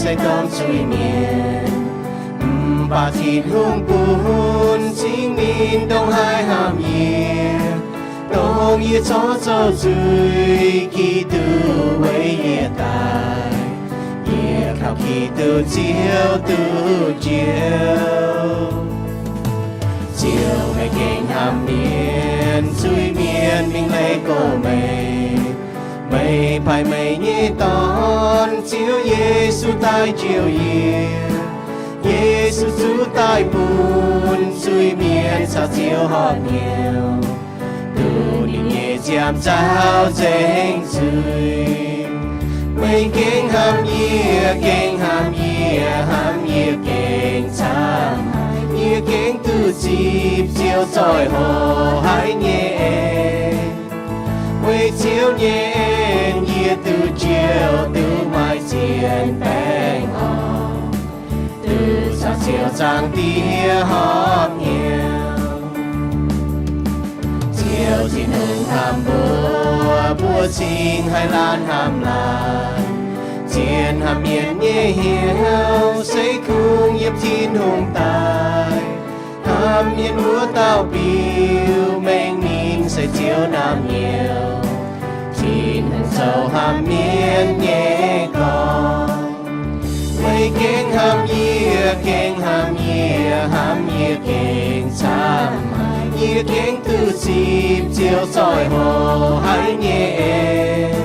se dongh zuiz-mienh. Mv baac Tin-Hungh bun Singx Lingh dongh haih hnamv yie, dongh yie corc zoux zuiz, Giduc weic yie daic. Yie kaux Giduc Ziouv duqv njoux. Ziouv, meih gengh hnamv mienh, zuiz-mienh mingh leih gorx-meih. Meih paaiv meih nyei Dorn, Ziouv Yesu, daaih njoux yie. Yesu zuqc daaih bun zuiz-mienh caux Ziouv horpc hnyouv, duqv ninh nyei nziaamv nzauh nzengc zuiz. Meih gengh hnamv yie, gengh hnamv yie, hnamv yie gengh camv haic. Yie gengh duqv zipv Ziouv zoih hoc haic nyei en. Weic Ziouv nyei en yie duqv njoux, duqv maaih zien baengh orn, duqv caux Ziouv Zaangc Diex horpc hnyouv. Ziouv Tin-Hungh hnamv mbuo, mbuo cingx haih laanh hnamv laanh. Zien hnamv mienh nyei hnyouv se kungx yiem Tin-Hungh daaih. Hnamv mienh wuov dauh biux mengh ninh se Ziouv naamh nyouz. Tin-Hungh zoux hnamv mienh nyei gorn. Meih gengh hnamv yie, gengh hnamv yie, hnamv yie gengh camv haic. Yie gengh duqv zipv Ziouv zoih hoc haic nyei en.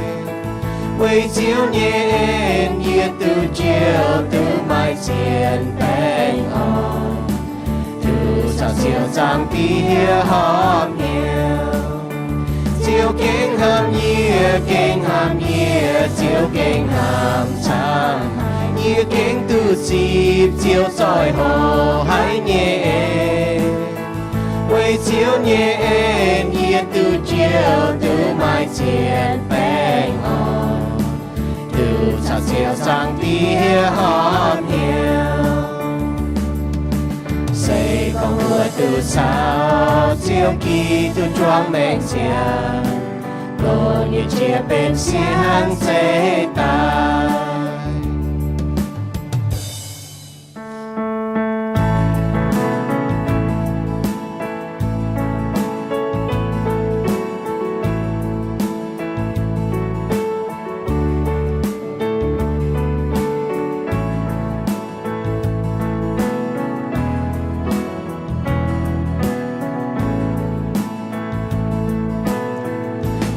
Weic Ziouv nyei en yie duqv njoux, duqv maaih zien baengh orn, duqv caux Ziouv Zaangc Diex horpc hnyouv. Ziouv gengh hnamv yie, gengh hnamv yie, Ziouv gengh hnamv camv haic. Yie gengh duqv zipv Ziouv zoih hoc haic nyei en. Weic Ziouv nyei en yie duqv njoux, duqv maaih zien baengh orn, duqv caux Ziouv Zaangc Diex horpc hnyouv. Se gorngv mbuo duqv caux Ziouv Giduc juangc maengc ziangh, loz-hnoi jiex benx siang-zeix daaih.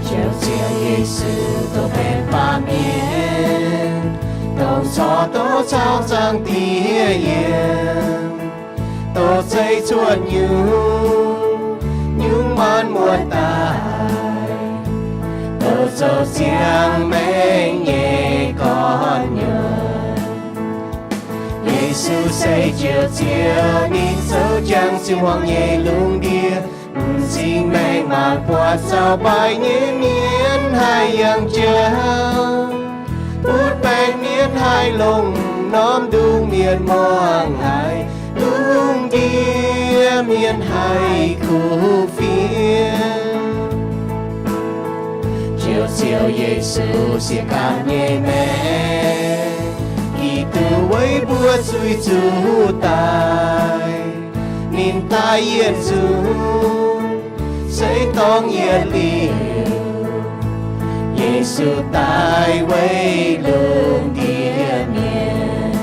Ziouv, Ziouv Yesu, dongh benx baamh mienh, dongh corc doqc caux Zaangc Diex yiem, dongh zeiv cuotv nyungc-nyungc maanc muotc daaih, dongh zoux ziangh maengc nyei gorn-nyuonh. Yesu se Ziouv Ziouv, ninh zoux jangx ziouc hmuangx nyei lungh ndiev, m'zing maengc mangc buatc zaux mbaih nyei mienh haih yangh jauv, butv baengc mienh haih longc, norm nduqc mienh muangx haic, lungh ndiev mienh haih kuh fiev. Ziouv, Ziouv Yesu, sieqv ganh nyei maengc, Giduc weic mbuo zuiz-zuqc daaih. Ninh daaih yietc nzungh se dorngx yietc liuz. Yesu daaih weic lungh ndiev mienh,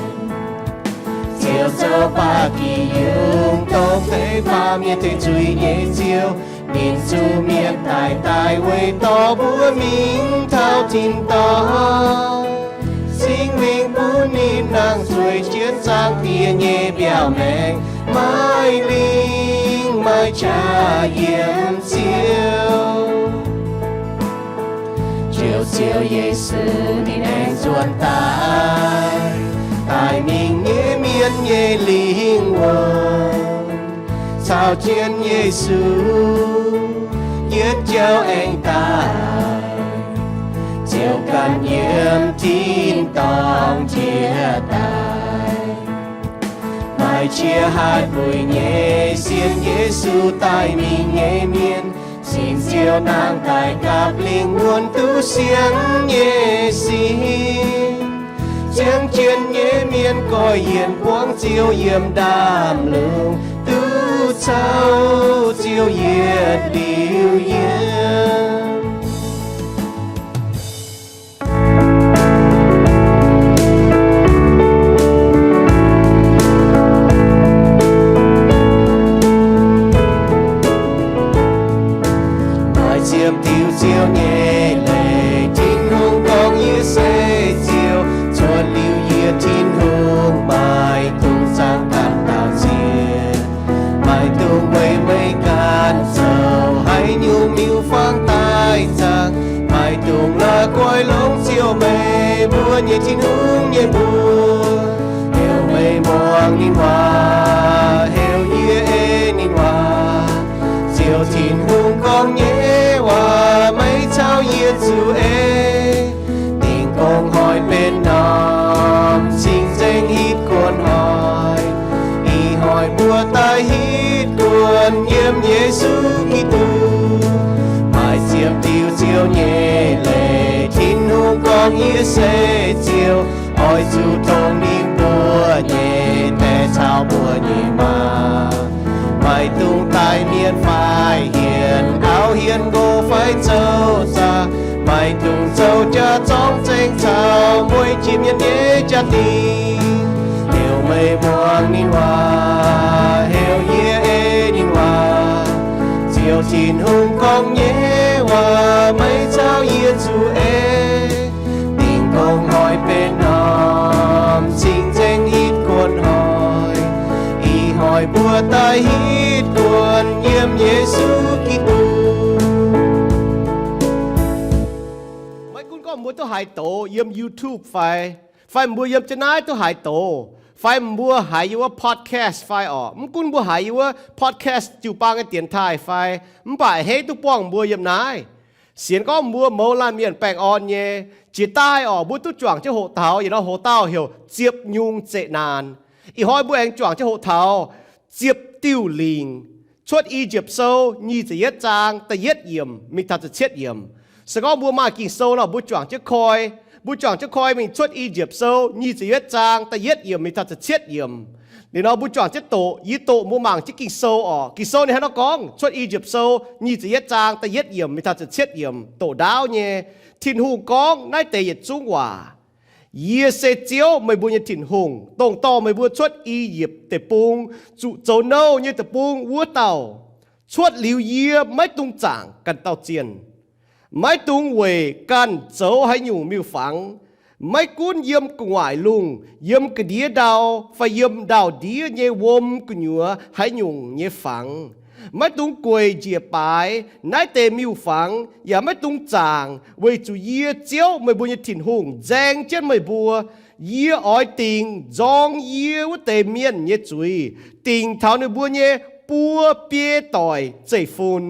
Ziouv zoux baac gih yungz dongh deix baamh mienh tengx zuiz nyei Ziouv. Ninh zuqc mienh daic, daaih weic dorh mbuo mingh taux tin-dorngh. Singx Lingh bun ninh nangh zueiz jienv Zaangc Diex nyei mbiaauc maengx, maaih lingh maaih qaqv yiem Ziouv. Ziouv, Ziouv Yesu, ninh aengx nzuonx daaih, daaih mingh nyei mienh nyei lingh wuonh, caux jienv Yesu yietc jauv aengx daaih, Ziouv ganh yiem tin-dorngh jiex daaih. Maaih qiex haih buix nyei sienx Yesu daaih mingh nyei mienh, sin Ziouv nangh daaih gapv lingh wuonh duqv sienx nyei sin. Ziangh jienv nyei mienh goiv yienh buangv Ziouv yiem ndaamv-lungh, duqv caux Ziouv yietc liuz yiem. Maaih ziepc diuh Ziouv nyei leiz, Tin-Hungh gorngv, Yie se Ziouv. Cuotv liuz yie, Tin-Hungh, maiv dungx zaangc ganh dauh ziex. Maiv dungx weic meih ganh zoux haaix nyungc miuc-fangv daaih zaangc. Maiv dungx la'guaih longc Ziouv, meih mbuo nyei Tin-Hungh, nyei mbuox, heuc meih muangx ninh waac, heuc yie ei ninh waac. Ziouv Tin-Hungh gorngv nyei waac maiv caux yie zuqc ei. Dingh gong hnoi benx norm cing-nzengc hitv guonc hnoi. Ih hnoi mbuo daaih hitv guonc yiem Yesu Giduc. Maaih ziepc diuh Ziouv nyei leiz, Tin-Hungh gorngv, Yie se Ziouv. Oix zuqc tongx ninh mbuo nyei die caux mbuo nyei maa. Maiv dungx daaih mienh fai hienx auv, hienx nqox fai zoux zaqc. Maiv dungx zoux jaax zorngv zengx caux mueiz jiex mienh nyei jaa-dingh. Heuc meih muangx ninh waac, heuc yie ei ninh waac. Ziouv Tin-Hungh gorngv nyei waac maiv caux yie zuqc ei. Dingh gong hnoi benx norm cing-nzengc hitv guonc hnoi. Ih hnoi mbuo daaih hitv guonc yiem Yesu Giduc. Maiv gunv gorngv mbuo duqv haiz doz yiem YouTube fai, fai mbuo yiem jienv naaiv duqv haiz doz, fai mbuo haiz yiem wuov podcast fai orqc, mv gunv mbuo haiz yiem wuov podcast jiu-baang nyei dienx taaih fai, mv baac a'hneiv duqv buangh mbuo yiem naaiv. Sienx gorngv mbuo mouz laanh mienh baengh orn nyei, jiex daaih orqc, mbuo duqv juangc jienv hoqc taux yietc norm hoc-dauh heuc Ziepc Nyungc Zeqc Naanc. Ih hnoi mbuo aengx juangc jienv hoqc taux Ziepc Diuh Lingc, Cuotv I^yipv Sou nyic ziepc yietv zaang da'yietv yiemc mingh taux ziepc cietv yiemc. Se gorngv mbuo maaih Ging-Sou nor, mbuo juangc jienv koi. Mbuo juangc jienv koi mingh Cuotv I^yipv Sou nyic ziepc yietv zaang da'yietv yiemc mingh taux ziepc cietv yiemc. Liuz nor mbuo juangc jienv doqc, yie doqc mbuo mangc jienv Ging-Sou orqc. Ging-Sou ninh hnangv naaiv gorngv, Cuotv I^yipv Sou nyic ziepc yietv zaang da'yietv yiemc mingh taux ziepc cietv yiemc, doqc ndaauv nyei. Tin-Hungh gorngv naaiv deix yietc zungv waac: Yie se Ziouv, meih mbuo nyei Tin-Hungh, dongh dorh meih mbuo cuotv I^yipv Deic-Bung, zuqc zoux nouh nyei deic-bung wuov dauh. Cuotv liuz yie maiv dungx zaangc ganh dauh zienh. Maiv dungx weic ganh zoux haaix nyungc miuc-fangx, maiv gunv yiem gu'nguaaic lungh, yiem ga'ndiev ndau, fai yiem ndau-ndiev nyei wuom gu'nyuoz haaix nyungc nyei fangx. Maiv dungx gueic njiec baaix naaiv deix miuc-fangx, yaac maiv dungx zaangc, weic zuqc yie, Ziouv, meih mbuo nyei Tin-Hungh, nzaeng jienv meih mbuo. Yie oix dingc nzorng yie wuov deix mienh nyei zuiz, dingc taux ninh mbuo nyei buo biei doic zeiv-fun.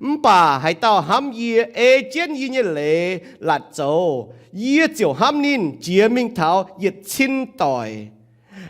Mv baac haaix dauh hnamv yie, ei jienv yie nyei leiz latc zoux, yie ziouc hnamv ninh jiex mingh taux yietc cin doic.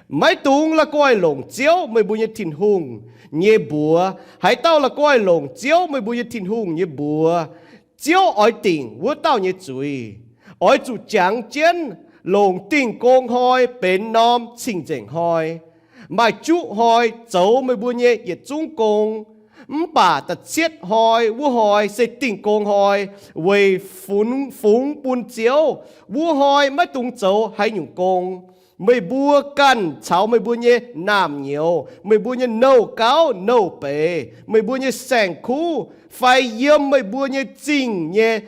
Maiv dungx la'guaih longc Ziouv, meih mbuo nyei Tin-Hungh, nyei mbuox. Haaix dauh la'guaih longc Ziouv, meih mbuo nyei Tin-Hungh, nyei mbuox, Ziouv oix dingc wuov dauh nyei zuiz. Oix zuqc jangx jienv longc Dingh Gong Hnoi benx norm cing-nzengc hnoi. Maaih juqv hnoi zoux meih mbuo nyei yietc zungv gong, mv baac da'cietv hnoi, wuov hnoi se Dingh Gong Hnoi, weic fungx, fungx bun Ziouv. Wuov hnoi maiv dungx zoux haaix nyungc gong. Meih mbuo ganh caux meih mbuo nyei naamh nyouz, meih mbuo nyei nouh gauv nouh beiz, meih mbuo nyei saeng-kuv, fai yiem meih mbuo nyei zingh nyei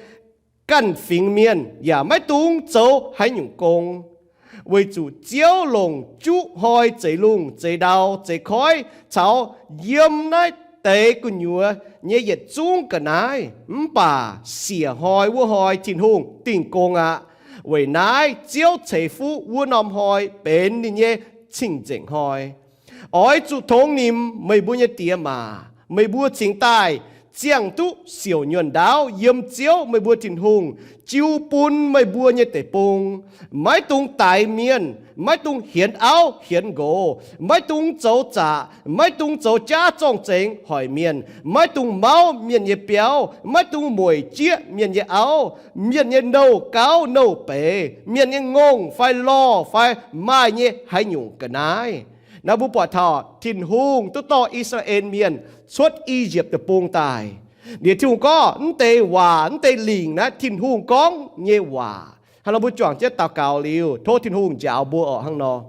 ganh fingx mienh yaac maiv dungx zoux haaix nyungc gong. Weic zuqc Ziouv longc juqv hnoi zeix lungh zeix ndau zeix koiv caux yiem naaiv deix gu'nyuoz nyei yietc zungv ga'naaiv. Mv baac siec hnoi wuov hnoi Tin-Hungh dingh gong aqv. Weic naaiv Ziouv ceix fuqv wuov norm hnoi benx ninh nyei cing-nzengc hnoi. Oix zuqc tongx nimc meih mbuo nyei diex maac. Meih mbuo cingx daaih ziangh duqv siouc nyuonh ndaauv yiem Ziouv meih mbuo Tin-Hungh jiu bun meih mbuo nyei deic-bung. Maiv dungx daix mienh, maiv dungx hienx auv hienx nqox, maiv dungx zoux zaqc, maiv dungx zoux jaav zorng-zengx hoic mienh, maiv dungx mauv mienh nyei biauv, maiv dungx mueic jieqv mienh nyei auv, mienh nyei nouh gauv nouh beiz, mienh nyei ngongh fai lorh fai maaih nyei haaix nyungc ga'naaiv. Naaiv mbuo buatc taux Tin-Hungh duqv dorh I^saa^laa^en Mienh cuotv I^yipv Deic-Bung daaih. Liuz Tin-Hungh gorngv mv deix waac, mv deix lingc naaiv Tin-Hungh gorngv nyei waac. Hnangv nor mbuo juangc jienv daux gaux liuz, tov Tin-Hungh njaaux mbuo orqc hnangv nor.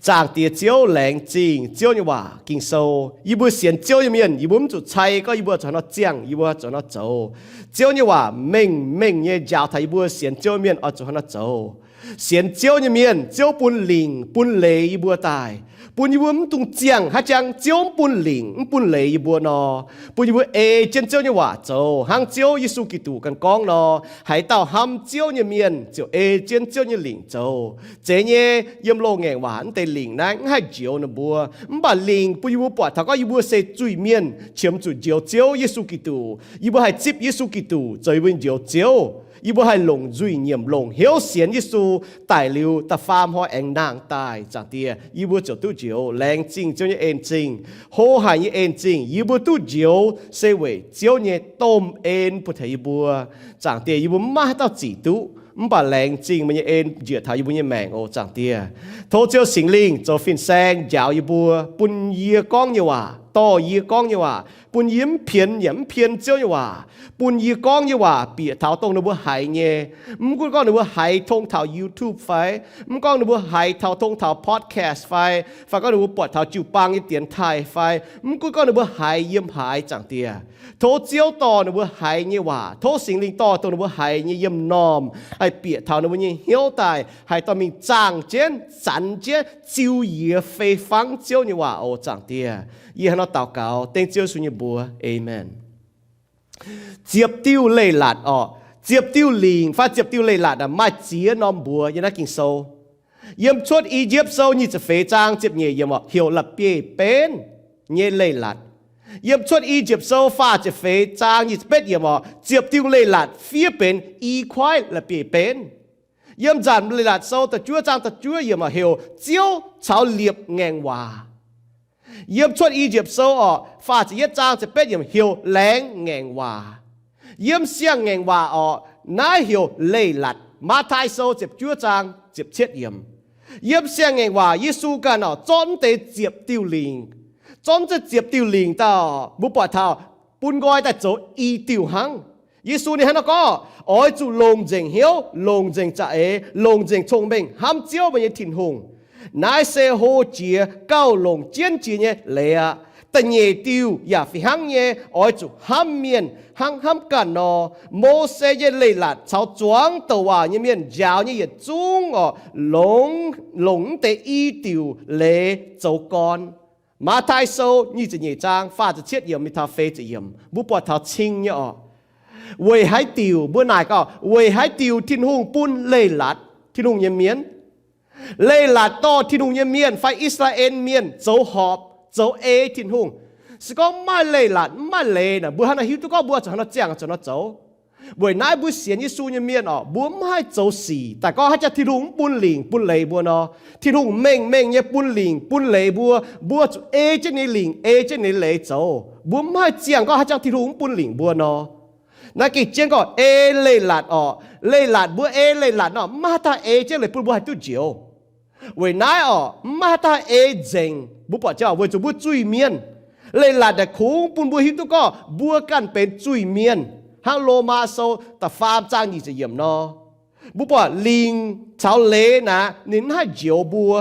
Zaangc Diex Ziouv, laengz zingh Ziouv nyei waac Ging-Sou. Yie mbuo sienx Ziouv nyei mienh, yie mbuo mv zuqc cai gorngv yie mbuo zuqc hnangv nor ziangh, yie mbuo zuqc hnangv nor zoux. Ziouv nyei waac mengh mengh nyei njaaux taux yie mbuo sienx Ziouv mienh oix zuqc hnangv nor zoux. Sienx Ziouv nyei mienh, Ziouv bun lingc bun leiz yie mbuo daaih, bun yie mbuo mv dungx ziangh haaix jangx Ziouv mv bun lingc mv bun leiz yie mbuo nor, bun yie mbuo ei jienv Ziouv nyei waac zoux hnangv Ziouv Yesu Giduc ganh gorngv nor, haaix dauh hnamv Ziouv nyei mienh ziouc ei jienv Ziouv nyei lingc zoux. Zeiz nyei, yiem loz-ngaengc waac mv deix lingc naaiv mv haih njoux ninh mbuo. Mv baac lingc bun yie mbuo buatc taux gorngv yie mbuo se zuiz-mienh qiemx zuqc njoux Ziouv Yesu Giduc. Yie mbuo haih zipv Yesu Giduc zoux yie mbuo njoux Ziouv. Yie mbuo haih longc nzuih nyiemc longc hnyouv sienx Yesu daic liuz da'faam hnoi aengx nangh daaih, Zaangc Diex, yie mbuo ziouc duqv njoux. Laengz zingh Ziouv nyei en-zingh, hlo haic nyei en-zingh, yie mbuo duqv njoux se weic Ziouv nyei domh en bun taux yie mbuo. Zaangc Diex, yie mbuo mv maaih haaix dauh zic duqv, mv baac laengz zingh meih nyei en njiec taux yie mbuo nyei maengc oc, Zaangc Diex. Tov Ziouv Singx Lingh zoux fin-saeng njaaux yie mbuo, bun yie gorngv nyei waac dorh yie gorngv nyei waac, bun yie mv pienx yaac mv pien Ziouv nyei waac, bun yie gorngv nyei waac bieqc taux dongh ninh mbuo haiz nyei. Mv gunv gorngv ninh mbuo haiz tong taux YouTube fai, mv gorngv ninh mbuo haiz taux tong taux podcast fai, fai gorngv ninh mbuo buatc taux jiu-baang nyei dienx taaih fai, mv gunv gorngv ninh mbuo haiz yiem haaix, Zaangc Diex, tov Ziouv dorh ninh mbuo haiz nyei waac, tov Singx Lingh dorh dongh ninh mbuo haiz nyei yiem m'normh haih bieqc taux ninh mbuo nyei hnyouv daaih, haih dorh mingh zaangh jienv, zanx jienv, ziux yie fei fangv Ziouv nyei waac oc, Zaangc Diex. Yie hnangv nor daux gaux dengv Ziouv Yesu nyei mbuox. Aamen. Ziepc diuh leiz-latc orqc, ziepc diuh lingc fai ziepc diuh leiz-latc aeqv, maaih ziex norm mbuox yiem naaiv Ging-Sou. Yiem Cuotv I^yipv Sou nyic ziepc feix zaang ziepc nyeic yiemc orqc, heuc la'bieiv-benv nyei leiz-latc. Yiem Cuotv I^yipv Sou faah ziepc feix zaang nyic ziepc betv yiemc orqc, ziepc diuh leiz-latc fiev benx i kuaaiv la'bieiv-benv. Yiem Nzanc Leiz-Latc Sou da'juov zaang da'juov yiemc orqc, heuc Ziouv caux liepc ngaengc waac. Yiem Cuotv I^yipv Sou orqc, faah ziepc yietv zaang ziepc betv yiemc heuc laengz ngaengc waac. Yiem Siang-Ngaengc Waac orqc, naaiv heuc leiz-latc. Matv^tai Sou ziepc juov zaang ziepc cietv yiemc. Yiem Siang-Ngaengc Waac Yesu ganh orqc, zorqv mv deix ziepc diuh lingc, zorqv mv deix ziepc diuh lingc daaih, mbuo buatc taux bun nqoi daaih zoux i diuh hnangv. Yesu ninh hnangv nor gorngv, oix zuqc longc nzengc hnyouv, longc nzengc za'eix, longc nzengc cong-mengh hnamv Ziouv meih nyei Tin-Hungh. Naaiv se hlo jiex gauh longc jienv jiex nyei leiz aqv. Da'nyeic diuh yaac fih hnangv nyei, oix zuqc hnamv mienh hnangv hnamv ganh nor. Mose nyei leiz-latc caux zuangx douc waac nyei mienh njaaux nyei yietc zungv orqc, longc, longc mv deix i diuc leiz zoux gorn. Matv^tai Sou nyic ziepc nyeic zaang faah ziepc cietv yiemc mingh taux feix ziepc yiemc, mbuo buatc taux cing nyei orqc. Weic haaix diuc mbuo naaic gorngv, weic haaix diuc Tin-Hungh bun leiz-latc Tin-Hungh nyei mienh? Leiz-latc dorh Tin-Hungh nyei mienh fai I^saa^laa^en Mienh zoux horpc, zoux ei Tin-Hungh. Se gorngv mv maaih leiz-latc, mv maaih leiz naaic, mbuo hnangv naaic hiuv duqv gorngv mbuo zuqc hnangv nor ziangh, zuqc hnangv nor zoux. Weic naaiv mbuo sienx Yesu nyei mienh orqc, mbuo mv haih zoux sic daaih gorngv haaix jangx Tin-Hungh mv bun lingc bun leiz mbuo nor. Tin-Hungh mengh mengh nyei bun lingc bun leiz mbuo, mbuo zuqc ei jienv ninh lingc, ei jienv ninh leiz zoux. Mbuo mv haih ziangh gorngv haaix jangx Tin-Hungh mv bun lingc mbuo nor. Naaiv gengh jienv gorngv ei leiz-latc orqc, leiz-latc mbuo ei leiz-latc nor, mv maaih haaix dauh ei jienv leiz bun mbuo haih duqv njoux. Weic naaiv orqc, mv maaih haaix dauh ei nzengc. Mbuo buatc jauv weic zuqc mbuo zuiz-mienh. Leiz-latc naaic kungx bun mbuo hiuv duqv gorngv mbuo ganh benx zuiz-mienh, hnangv Lomaa Sou da'faam zaang nyic ziepc yiemc nor. Mbuo buatc lingc caux leiz naaic ninh mv haih njoux mbuo.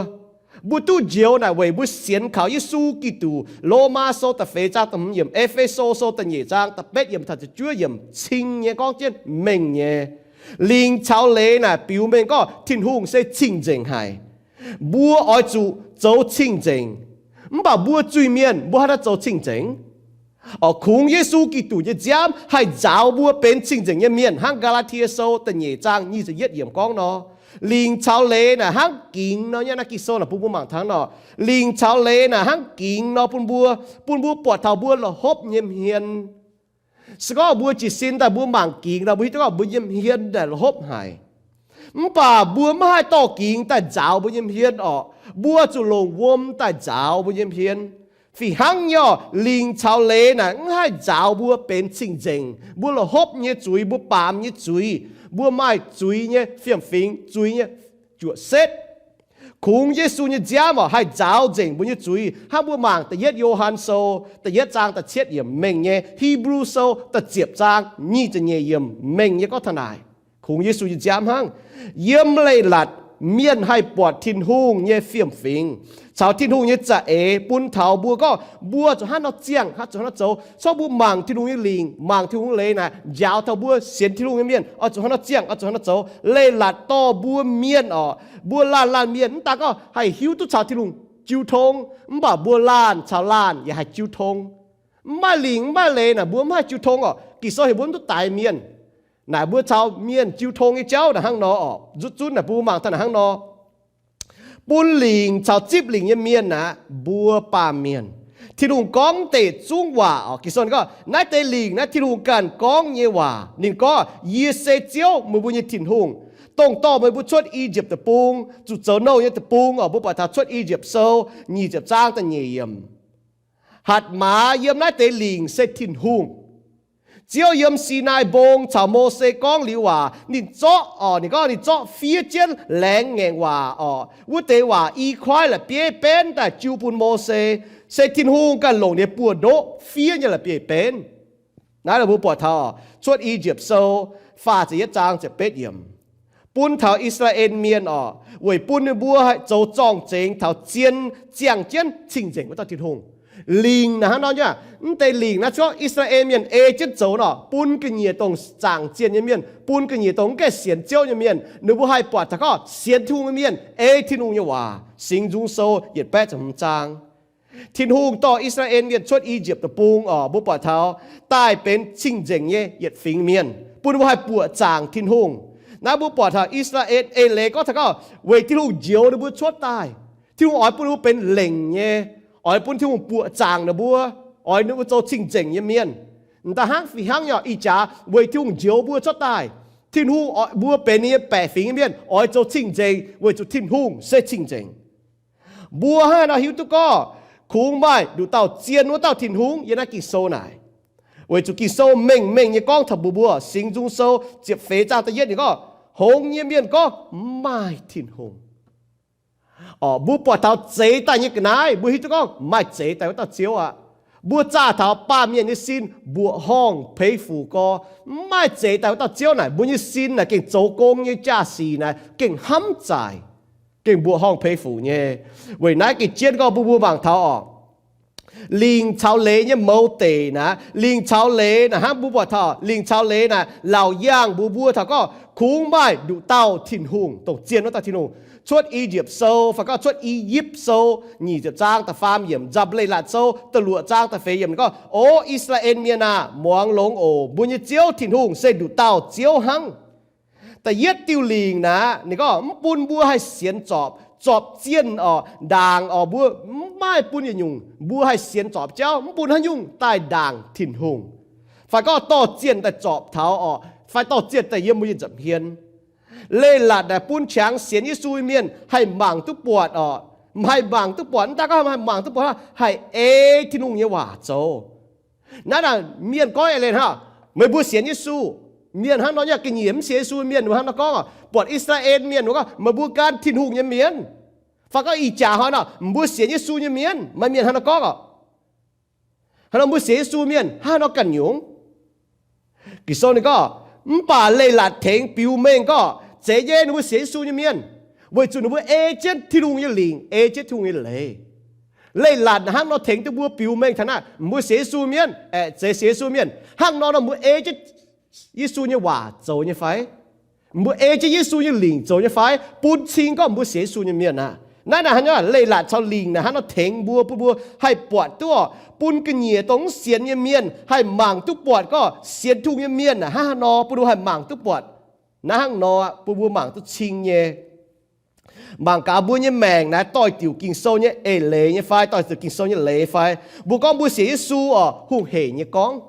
Mbuo duqv njoux naaic weic mbuo sienx kaux Yesu Giduc. Lomaa Sou da'feix zaang da'hmz yiemc, E^fe^so Sou da'nyeic zaang da'betv yiemc taux ziepc juov yiemc cing nyei gorngv jienv mengh nyei. Lingc caux leiz naaic biux mengh gorngv Tin-Hungh se cing-nzengc haic. Mbuo oix zuqc zoux cing-nzengc. Mv baac mbuo zuiz-mienh mbuo haaix nor zoux cing-nzengc? Orqc, kungx Yesu Giduc nyei nziaamv haih nzaaux mbuo benx cing-nzengc nyei mienh, hnangv Gaa^laa^tie Sou da'nyeic zaang nyic ziepc yietv yiemc gorngv nor. Lingc caux leiz naaic hnangv gingx nor, yiem naaiv Ging-Sou naaic bun mbuo mangc taux nor, lingc caux leiz naaic hnangv gingx nor bun mbuo, bun mbuo buatc taux mbuo la'hopv nyei hmien. Se gorngv mbuo jiez sin daaih mbuo mangc gingx nor, mbuo hiuv duqv gorngv mbuo nyei hmien naaic la'hopv haic. Mv baac mbuo maiv haih dorh gingx daaih nzaaux mbuo nyei hmien orqc. Mbuo zuqc longc wuom daaih nzaaux mbuo nyei hmien. Fih hnangv nyei orqc, lingc caux leiz naaic mv haih nzaaux mbuo benx cing-nzengc. Mbuo la'hopv nyei zuiz, mbuo baamz nyei zuiz, mbuo maaih zuiz nyei fiem-fingx, zuiz nyei juoqc setv. Kungx Yesu nyei nziaamv orqc, haih nzaaux nzengc mbuo nyei zuiz. Hnangv mbuo mangc da'yietv Yo^han Sou da'yietv zaang da'cietv yiemc mengh nyei, Hipv^lu Sou da'ziepc zaang nyic ziepc nyeic yiemc mengh nyei gorngv taux naaic, kungx Yesu nyei nziaamv hnangv. Yiem leiz-latc mienh haih buatc Tin-Hungh nyei fiem-fingx caux Tin-Hungh nyei za'eix bun taux mbuo gorngv mbuo zuqc hnangv nor ziangh, hnangv zuqc hnangv nor zoux. Corc mbuo mangc Tin-Hungh nyei lingc, mangc Tin-Hungh leiz naaic, njaaux taux mbuo sienx Tin-Hungh nyei mienh oix zuqc hnangv nor ziangh, oix zuqc hnangv nor zoux. Leiz-latc dorh mbuo mienh orqc, mbuo laanh laanh mienh mv daan gorngv haih hiuv duqv caux Tin-Hungh jiu tong, mv baac mbuo laanh caux laanh yaac haih jiu tong. Mv maaih lingc mv maaih leiz naaic mbuo mv haih jiu tong orqc. Ging-Sou heuc mbuo mv duqv daix mienh. Naaic mbuo caux mienh jiu tong nyei jauv naaic hnangv nor orqc. Nzutv zunv naaic mbuo mangc taux naaic hnangv nor, bun lingc caux zipv lingc nyei mienh aeqv, mbuo baamh mienh. Tin-Hungh gorngv deix zungv waac orqc. Ging-Sou gorngv naaiv deix lingc naaiv Tin-Hungh ganh gorngv nyei waac. Ninh gorngv, Yie se Ziouv, meih mbuo nyei Tin-Hungh, dongh dorh meih mbuo cuotv I^yipv Deic-Bung, zuqc zoux nouh nyei deic-bung orqc. Mbuo buatc taux Cuotv I^yipv Sou nyic ziepc zaang da'nyeic yiemc. Hatc maaz yiem naaiv deix lingc se Tin-Hungh. Ziouv yiem Sinaai Mbong caux Mose gorngv liuz waac, ninh zorqv orqc, ninh gorngv ninh zorqv fiev jienv laengz ngaengc waac orqc. Wuov deix waac i kuaaiv la'bieiv benv daaih jiu bun Mose, se Tin-Hungh ganh longc ninh buoz-ndoqv fiev nyei la'bieiv benv. Naaiv mbuo buatc taux Cuotv I^yipv Sou faah ziepc yietv zaang ziepc betv yiemc, bun taux I^saa^laa^en Mienh orqc, weic bun ninh mbuo haih zoux zorng-zengx taux zien ziangh jienv cing-nzengc wuov dauh Tin-Hungh. Lingc naaic hnangv nor nyei, mv deix lingc naaiv cuotv I^saa^laa^en Mienh ei jienv zoux nor, bun ga'nyiec dongh zaangc zienh nyei mienh, bun ga'nyiec dongh mv gaengh sienx Ziouv nyei mienh, ninh mbuo haih buatc taux gorngv sienx Tin-Hungh nyei mienh ei Tin-Hungh nyei waac. Singx Nzung Sou yietc baeqv ziepc hmz zaang. Tin-Hungh dorh I^saa^laa^en Mienh cuotv I^yipv Deic-Bung orqc, mbuo buatc taux daaih benx cing-nzengc nyei yietc fingx mienh, bun mbuo haih buoqc zaangc Tin-Hungh. Naaiv mbuo buatc taux I^saa^laa^en Eix Leiz gorngv taux gorngv weic Tin-Hungh njoux ninh mbuo cuotv daaih, Tin-Hungh oix bun ninh mbuo benx lengc nyei, oix bun Tin-Hungh buoqc zaangc ninh mbuo, oix ninh mbuo zoux cing-nzengc nyei mienh. M'daaih hnangv fih hnangv nyei, ih jaax weic Tin-Hungh njoux mbuo cuotv daaih, Tin-Hungh oix mbuo benx ninh nyei baeqc fingx nyei mienh oix zoux cing-nzengc weic zuqc Tin-Hungh se cing-nzengc. Mbuo hnangv haaix nor hiuv duqv gorngv kungx maaih nduqc dauh zien wuov dauh Tin-Hungh yiem naaiv Ging-Sou naaic? Weic zuqc Ging-Sou mengh mengh nyei gorngv taux mbuox mbuo, Singx Nzung Sou ziepc feix zaang da'yietv ninh gorngv, hngongx nyei mienh gorngv mv maaih Tin-Hungh. Orqc, mbuo buatc taux zeix daaih nyei ga'naaiv, mbuo hiuv duqv gorngv maaih zeix daaih wuov dauh Ziouv aqv. Mbuo zaah taux baamh mienh nyei sin mbuoqc horngh peix fuc gorx, mv maaih zeix daaih wuov dauh Ziouv naaic, mbuo nyei sin naaic gengh zoux gong nyei jaa-sic naaic gengh hnamv zaaic, gengh mbuoqc horngh peix fuc nyei. Weic naaiv gengh jienv gorngv mbuo mbuo mangc taux orqc, lingc caux leiz nyei mouz deic naaic, lingc caux leiz naaic hnangv mbuo buatc taux lingc caux leiz naaic laauc yangh mbuox mbuo taux gorngv kungx maaih nduqc dauh Tin-Hungh, dongh zien wuov dauh Tin-Hungh. Cuotv I^yipv Sou fai gorngv Cuotv I^yipv Sou nyic ziepc zaang da'faam yiemc, Nzamc Leiz-Latc Sou da'luoqc zaang da'feix yiemc ninh gorngv, O I^saa^laa^en Mienh aah! Muangx longx oc. Mbuo nyei Ziouv Tin-Hungh se nduqc dauh Ziouv hnangv. Da'yietv diuh lingc naaic ninh gorngv mv bun mbuo haih sienx zorpc, zorpc zienh orqc, ndaangc orqc, mbuo mv maaih bun yietc nyungc mbuo haih sienx zorpc jauv, mv bun haaix nyungc daaih ndaangc Tin-Hungh, fai gorngv dorh zienh daaih zorpc taux orqc, fai dorh zienh daaih yiem mbuo nyei nza'hmien. Leiz-latc naaic bun qangx sienx Yesu nyei mienh haih mangc duqv buatc orqc, haih mangc duqv buatc, mv daaih gorngv haih mangc duqv buatc, haih ei Tin-Hungh nyei waac zoux. Naaiv naaic mienh goiv eix leiz hnangv, meih mbuo sienx Yesu. Mienh hnangv nor nyei, ga'nyiec mv sienx Yesu mienh hnangv nor gorngv, buatc I^saa^laa^en Mienh gorngv, meih mbuo gan Tin-Hungh nyei mienh. Fai gorngv ih jaax hnoi nor, mbuo sienx Yesu nyei mienh, maaih mienh hnangv nor gorngv oc. Hnangv nor mbuo sienx Yesu mienh hnangv nor ganh nyungc. Ging-Sou ninh gorngv, mv baac leiz-latc tengx biux mengh gorngv, zeiz nyei ninh mbuo sienx Yesu nyei mienh, weic zuqc ninh mbuo ei jienv Tin-Hungh nyei lingc, ei jienv Tin-Hungh nyei leiz. Leiz-latc hnangv nor tengx duqv mbuo biux mengh taux naaiv, mbuo sienx Yesu mienh, aeqv, zeiz sienx Yesu mienh. Hnangv nor nor mbuo ei jienv Yesu nyei waac zoux nyei fai? Mbuo ei jienv Yesu nyei lingc zoux nyei fai? Bun cing gorngv mbuo sienx Yesu nyei mienh aqv. Naaiv naaic hnangv nor, leiz-latc caux lingc naaic hnangv nor tengx mbuo, bun mbuo haih buatc duqv, bun ga'nyiec dongh mv sienx nyei mienh haih mangc duqv buatc gorngv sienx Tin-Hungh nyei mienh naaic hnangv haaix nor, bun mbuo haih mangc duqv buatc. Naaiv hnangv nor bun mbuo mangc duqv cing nyei. Mangc gaax mbuo nyei maengc naaiv doix-diuc Ging-Sou nyei eix leiz nyei fai, doix-diuc Ging-Sou nyei leiz fai. Mbuo gorngv mbuo sienx Yesu orqc, hungh heic nyei gorngv.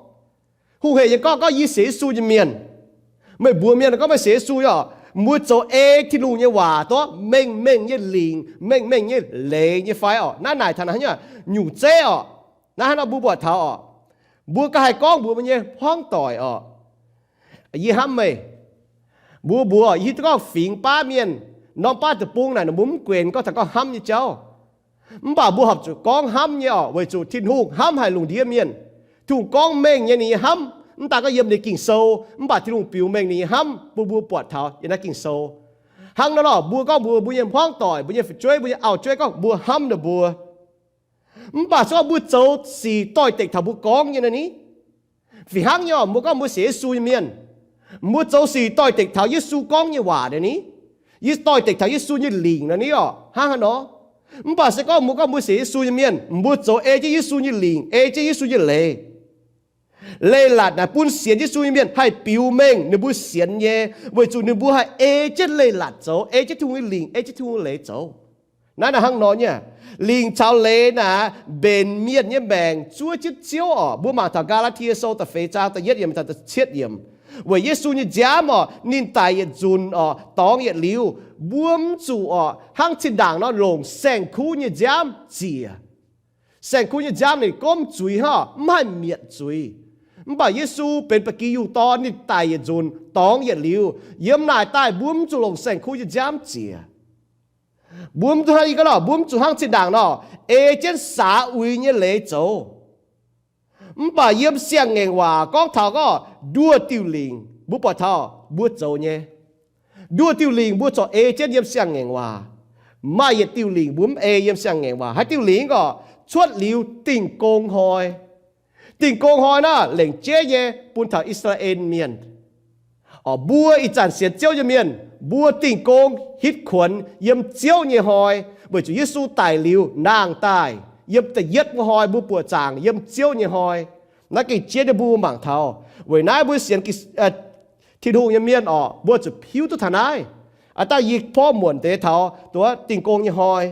Hungh heic nyei gorngv, gorngv yie sienx Yesu nyei mienh. Meih mbuox mienh gorngv meih sienx Yesu nyei orqc, mbuo zoux ei Tin-Hungh nyei waac, duqv mengh mengh nyei lingc, mengh mengh nyei leiz nyei fai orqc? Naaiv naaic taux naaiv nyungc zeiv orqc. Naaiv hnangv nor mbuo buatc taux orqc, mbuo ganh haih gorngv mbuox mbuo nyei hmuangv doic orqc, yie hnamv meih. Mbuo mbuox yie hiuv duqv gorngv fingx baav mienh, norm baav deic-bung naaic ninh mbuo mv guenx gorngv taux gorngv hnamv nyei jauv. Mv baac mbuo horpc zuqc gorngv hnamv nyei orqc, weic zuqc Tin-Hungh hnamv haic lungh ndiev mienh. Tin-Hungh gorngv mengh nyei ninh nyei hnamv, mv daaih gorngv yiem ninh Ging-Sou, mv baac Tin-Hungh biux mengh ninh nyei hnamv bun mbuo buatc taux yiem naaiv Ging-Sou. Hnangv nor lorqc, mbuo gorngv mbuox mbuo nyei hmuangv doic, mbuo nyei fu'jueiv, mbuo nyei auv-jueiv gorngv mbuo hnamv ninh mbuo. Mv baac se gorngv mbuo zoux sic doix-dekc taux mbuo gorngv nyei naaiv ni. Fih hnangv nyei orqc, mbuo gorngv mbuo sienx Yesu nyei mienh, mbuo zoux sic doix-dekc taux Yesu gorngv nyei waac naaiv ni. Yie doix-dekc taux Yesu nyei lingc naaiv ni orqc, hnangv haaix nor. Mv baac se gorngv mbuo gorngv mbuo sienx Yesu nyei mienh, mbuo zoux ei jienv Yesu nyei lingc, ei jienv Yesu nyei leiz. Leiz-latc naaic bun sienx Yesu nyei mienh haih biux mengh ninh mbuo sienx nyei, weic zuqc ninh mbuo haih ei jienv leiz-latc zoux, ei jienv Tin-Hungh nyei lingc, ei jienv Tin-Hungh nyei leiz zoux. Naaiv naaic hnangv nor nyei, lingc caux leiz naaic mbenc mienh nyei maengc zuov jienv Ziouv orqc. Mbuo mangc taux Gaa^laa^tie Sou da'feix zaang da'yietv yiemc taux da'cietv yiemc. Weic Yesu nyei nziaamv orqc, ninh daic yietc nzunc orqc, dorngx yietc liuz, mbuo mv zuqc orqc hnangv zinh ndaangc nor longc saeng-kuv nyei nziaamv ziec. Saeng-kuv nyei nziaamv ninh gomv zuiz hnangv, mv haih mietc zuiz. Mv baac Yesu benx ba'gi yungh dorn, ninh daic yietc nzunc, dorngx yietc liuz, yiem naaic daaih mbuo mv zuqc longc saeng-kuv nyei nziaamv ziec. Mbuo mv zuqc hnangv yie gorngv nor, mbuo mv zuqc hnangv zinh ndaangc nor ei jienv saax uix nyei leiz zoux. Mv baac yiem Siang-Ngaengc Waac gorngv taux gorngv nduoh diuh lingc, mbuo buatc taux mbuo zoux nyei. Nduoh diuh lingc mbuo corc ei jienv yiem Siang-Ngaengc Waac. Maaih yietc diuh lingc mbuo mv ei yiem Siang-Ngaengc Waac. Haaix diuh lingc orqc? Cuotv liuz Dingh Gong Hnoi. Dingh Gong Hnoi naaiv lengc jeiv nyei bun taux I^saa^laa^en Mienh. Orqc, mbuo ih zanc sienx Ziouv nyei mienh, mbuo Dingh Gong hitv kuonx yiem Ziouv nyei hnoi, weic zuqc Yesu daic liuz nangh daaih, yiem da'yietv wuov hnoi mbuo buoqc zaangc yiem Ziouv nyei hnoi. Naaiv gengh jiex nyei, mbuo mangc taux. Weic naaiv mbuo sienx Tin-Hungh nyei mienh orqc, mbuo zuqc hiuv duqv taux naaiv. Aa, dangh yie porv muonc deix taux duqv Dingh Gong nyei hnoi.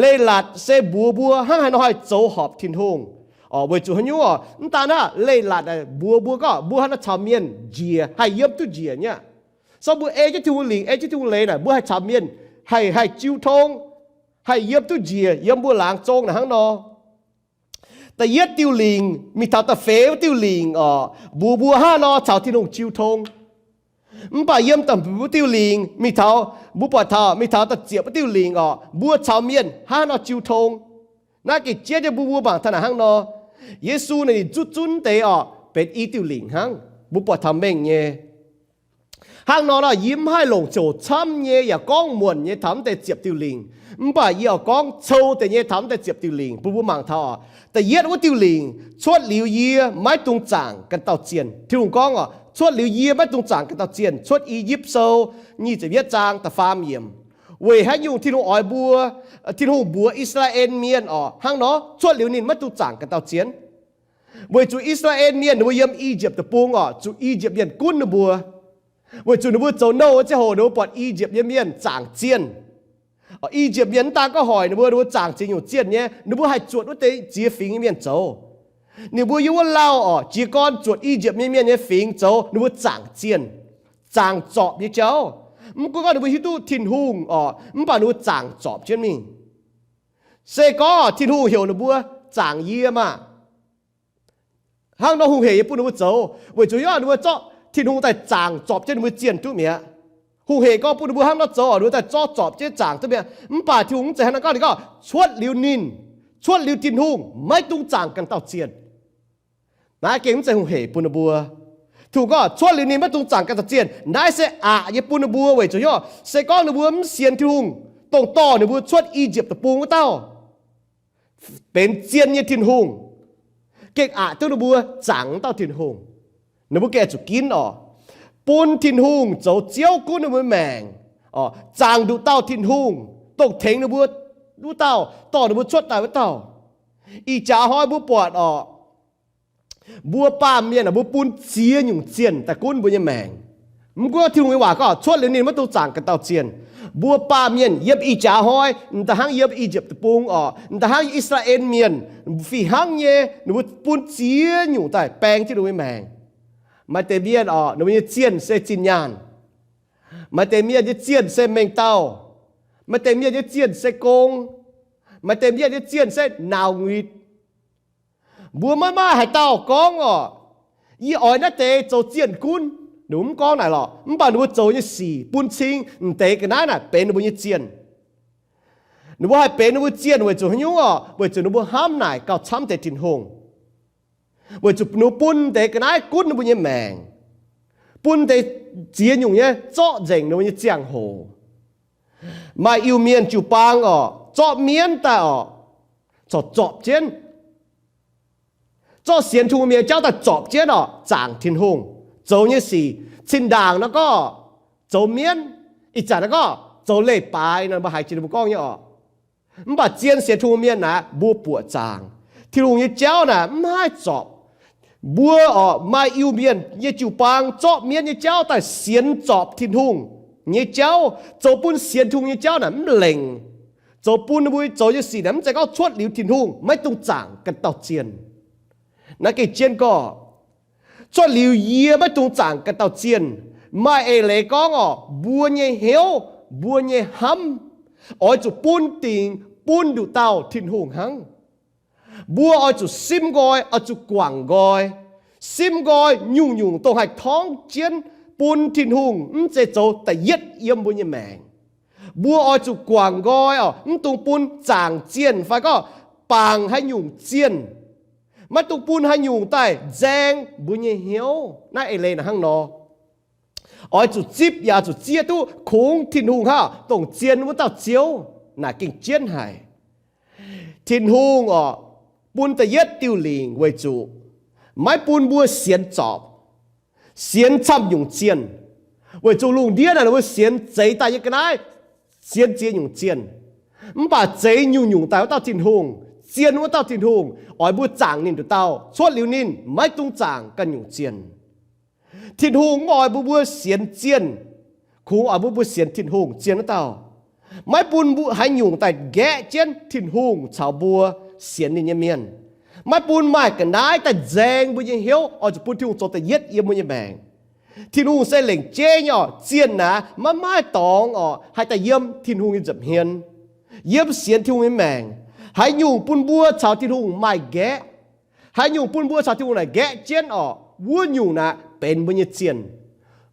Leiz-latc se mbuox mbuo hnangv haaix nor haih zoux horpc Tin-Hungh. Orqc, weic zuqc haaix nyungc orqc? Mv daan naaiv, leiz-latc naaic mbuox mbuo gorngv mbuo hnangv naaiv caux mienh njiec haih yiem duqv njiec nyei aqv. So mbuo ei jienv Tin-Hungh lingc, ei jienv Tin-Hungh leiz naaic, mbuo haih caux mienh haih, haih jiu tong, haih yiem duqv njiec yiem mbuo laangz zong naaic hnangv nor. Da'yietv diuh lingc mingh taux da'feix wuov diuh lingc orqc, mbuox mbuo hnangv nor caux Tin-Hungh jiu tong. Mv baac yiem da'hmz wuov diuh lingc mingh taux, mbuo buatc taux mingh taux da'ziepc wuov diuh lingc orqc, mbuo caux mienh hnangv nor jiu tong. Naaiv gengh jiex nyei, mbuo mbuo mangc taux naaic hnangv nor. Yesu ninh zutv zunv deix orqc, benx i diuh lingc hnangv, mbuo buatc taux mengh nyei. Hnangv nor nor, yie mv haih longc ziouc camv nyei yaac gorngv muonc nyei taux mv deix ziepc diuh lingc. Mv baac yie oix gorngv cou deix nyei taux mv deix ziepc diuh lingc bun mbuo mangc taux orqc. Da'yietv wuov diuh lingc, cuotv liuz yie maiv dungx zaangc ganh dauh zienh. Tin-Hungh gorngv orqc, cuotv liuz yie maiv dungx zaangc ganh dauh zienh. Cuotv I^yipv Sou nyic ziepc yietv zaang da'faam yiemc. Weic haaix nyungc Tin-Hungh oix mbuo, Tin-Hungh mbuox I^saa^laa^en Mienh orqc hnangv nor, cuotv liuz ninh maiv dungx zaangc ganh dauh zienh? Weic zuqc I^saa^laa^en Mienh ninh mbuo yiem I^yipv Deic-Bung orqc, zuqc I^yipv Mienh gunv ninh mbuo. Weic zuqc ninh mbuo zoux nouh wuov ziangh hoc ninh mbuo buatc I^yipv nyei mienh zaangc zienh. I^yipv Mienh mv daan gorngv hoic ninh mbuo, ninh mbuo zaangc zienh nyungc zienh nyei, ninh mbuo haih zuotc wuov deix ziex fingx nyei mienh zoux. Ninh mbuo yiem wuov lauh orqc, jiez gorn zuotc I^yipv nyei mienh nyei fingx zoux, ninh mbuo zaangc zienh, zaangc zorpc nyei jauv. Mv gunv gorngv ninh mbuo hiuv duqv Tin-Hungh orqc, mv baac ninh mbuo zaangc zorpc jienv mingh. Se gorngv Tin-Hungh heuc ninh mbuo zaangc yie maah! Hnangv nor hungh hec nyei bun ninh mbuo zoux, weic zuqc yie ninh mbuo zorqv Tin-Hungh daaih zaangc zorpc jienv ninh mbuo zienh duqv mi'aqv. Hungh hec gorngv bun ninh mbuo hnangv nor zoux, ninh mbuo daaih zorqv zorpc jienv zaangc duqv mi'aqv. Mv baac Tin-Hungh mv zeiz hnangv nor gorngv, ninh gorngv cuotv liuz ninh, cuotv liuz Tin-Hungh maiv dungx zaangc ganh dauh zienh. Naaiv gengh mv zeiz hungh hec bun ninh mbuo. Tin-Hungh gorngv cuotv liuz ninh maiv dungx zaangc ganh dauh zienh, naaiv se aqc nyei bun ninh mbuo weic zuqc hnyouv se gorngv ninh mbuo mv sienx Tin-Hungh, dongh dorh ninh mbuo cuotv I^yipv Deic-Bung wuov dauh benx zien nyei Tin-Hungh, gengh aqc duqv ninh mbuo zaangc wuov dauh Tin-Hungh. Ninh mbuo gengh zuqc ginv orqc, bun Tin-Hungh zoux Ziouv gunv ninh mbuo maengc, zaangc nduqc dauh Tin-Hungh, dongh tengx ninh mbuo wuov dauh, dorh ninh mbuo cuotv daaih wuov dauh. Ih jaax hnoi mbuo buatc orqc, mbuo baamh mienh aah, mbuo bun ziex nyungc zienh daaih gunv mbuo nyei maengc. Mv gunv Tin-Hungh nyei waac gorngv cuotv liuz ninh maiv dungx zaangc ganh dauh zienh. Mbuo baamh mienh yiem ih jaax hnoi, m'daaih hnangv yiem I^yipv Deic-Bung orqc, m'daaih hnangv Yi^saa^laa^en Mienh, fih hnangv nyei, ninh mbuo bun ziex nyungc daaih baeng jienv ninh mbuo nyei maengc. Maaih deix mienh orqc, ninh mbuo nyei zienh se zinh nyaanh. Maaih deix mienh nyei zienh se mengh dauh. Maaih deix mienh nyei zienh se gong. Maaih deix mienh nyei zienh se nauc nguitc. Mbuo maiv maaih haaix dauh gorngv orqc, yie oix naaiv deix zoux zienh gunv. Ninh mbuo mv gorngv naaic lorqc, mv baac ninh mbuo zoux nyei sic bun cing m'deix ga'naaiv naaic benx ninh mbuo nyei zienh. Ninh mbuo haih benx ninh mbuo zienh weic zuqc haaix nyungc orqc? Weic zuqc ninh mbuo hnamv naaic gauh camv deix Tin-Hungh. Weic zuqc ninh mbuo bun m'deix ga'naaiv gunv ninh mbuo nyei maengc, bun deix ziex nyungc nyei zorqv nzengc ninh mbuo nyei ziangh hoc. Maaih Iu-Mienh jiu-baang orqc, zorqv mienv daaih orqc, corc zorpc jienv, zorqv sienx Tin-Hungh mienh jauv daaih zorpc jienv orqc, zaangc Tin-Hungh, zoux nyei sic, cin-ndaangc nor gorngv zoux mienv, ih zanc nor gorngv zoux leiz-baaix nor, mbuo haiz jiex ninh mbuo gorngv nyei orqc. Mv baac zien sienx Tin-Hungh mienh naaic, mbuo buoqc zaangc. Tin-Hungh nyei jauv naaic mv haih zorpc. Mbuo orqc, maaih Iu-Mienh nyei jiu-baang zorqv mienv nyei jauv daaih sienx zorpc Tin-Hungh nyei jauv, zoux bun sienx Tin-Hungh nyei jauv naaic mv lengc, zoux bun ninh mbuo zoux nyei sic naaic mv zeiz gorngv cuotv liuz Tin-Hungh, maiv dungx zaangc ganh dauh zienh. Naaiv gengh jienv gorngv, cuotv liuz yie maiv dungx zaangc ganh dauh zienh, maaih eix leiz gorngv orqc, mbuo nyei hnyouv, mbuo nyei hnamv, oix zuqc bun dingc bun nduqc dauh Tin-Hungh hnangv. Mbuo oix zuqc simv nqoi, oix zuqc guangc nqoi. Simv nqoi nyungc-nyungc dongh haih torngv jienv bun Tin-Hungh, mv zeiz zoux da'yietv yiem mbuo nyei maengc. Mbuo oix zuqc guangc nqoi orqc, mv dungx bun zaangc zienh fai gorngv bangc haaix nyungc zienh. Maiv dungx bun haaix nyungc daaih nzaeng mbuo nyei hnyouv. Naaiv eix leiz naaic hnangv nor. Oix zuqc zipv yaac zuqc zieqv duqv kungx Tin-Hungh hnangv, dongh zien wuov dauh Ziouv naaic gengh jienv haic. Tin-Hungh orqc, bun da'yietv diuh lingc weic zuqc maiv bun mbuo sienx zorpc, sienx camv nyungc zienh. Weic zuqc lungh ndiev naaic ninh mbuo sienx zeix daaih nyei ga'naaiv, sienx ziex nyungc zienh. Mv baac zeix nyungc-nyungc daaih wuov dauh Tin-Hungh, zien wuov dauh Tin-Hungh, oix mbuo zaangc ninh nduqc dauh. Cuotv liuz ninh, maiv dungx zaangc ganh nyungc zienh. Tin-Hungh mv oix mbuo mbuo sienx zienh, kungx oix mbuo mbuo sienx Tin-Hungh zien wuov dauh. Maiv bun mbuo haaix nyungc daaih nqaeqv jienv Tin-Hungh caux mbuo sienx ninh nyei mienh. Maiv bun maaih ga'naaiv daaih nzaeng mbuo nyei hnyouv, oix zuqc bun Tin-Hungh zoux da'yietv yiem mbuo nyei maengc. Tin-Hungh se lengc jeiv nyei orqc, zienh naaic maiv maaih dorngx orqc haih daaih yiem Tin-Hungh nyei nza'hmien, yiem sienx Tin-Hungh nyei maengc. Haaix nyungc bun mbuo caux Tin-Hungh maaih nqaeqv, haaix nyungc bun mbuo caux Tin-Hungh naaic nqaeqv jienv orqc, wuov nyungc naaic benx mbuo nyei zienh.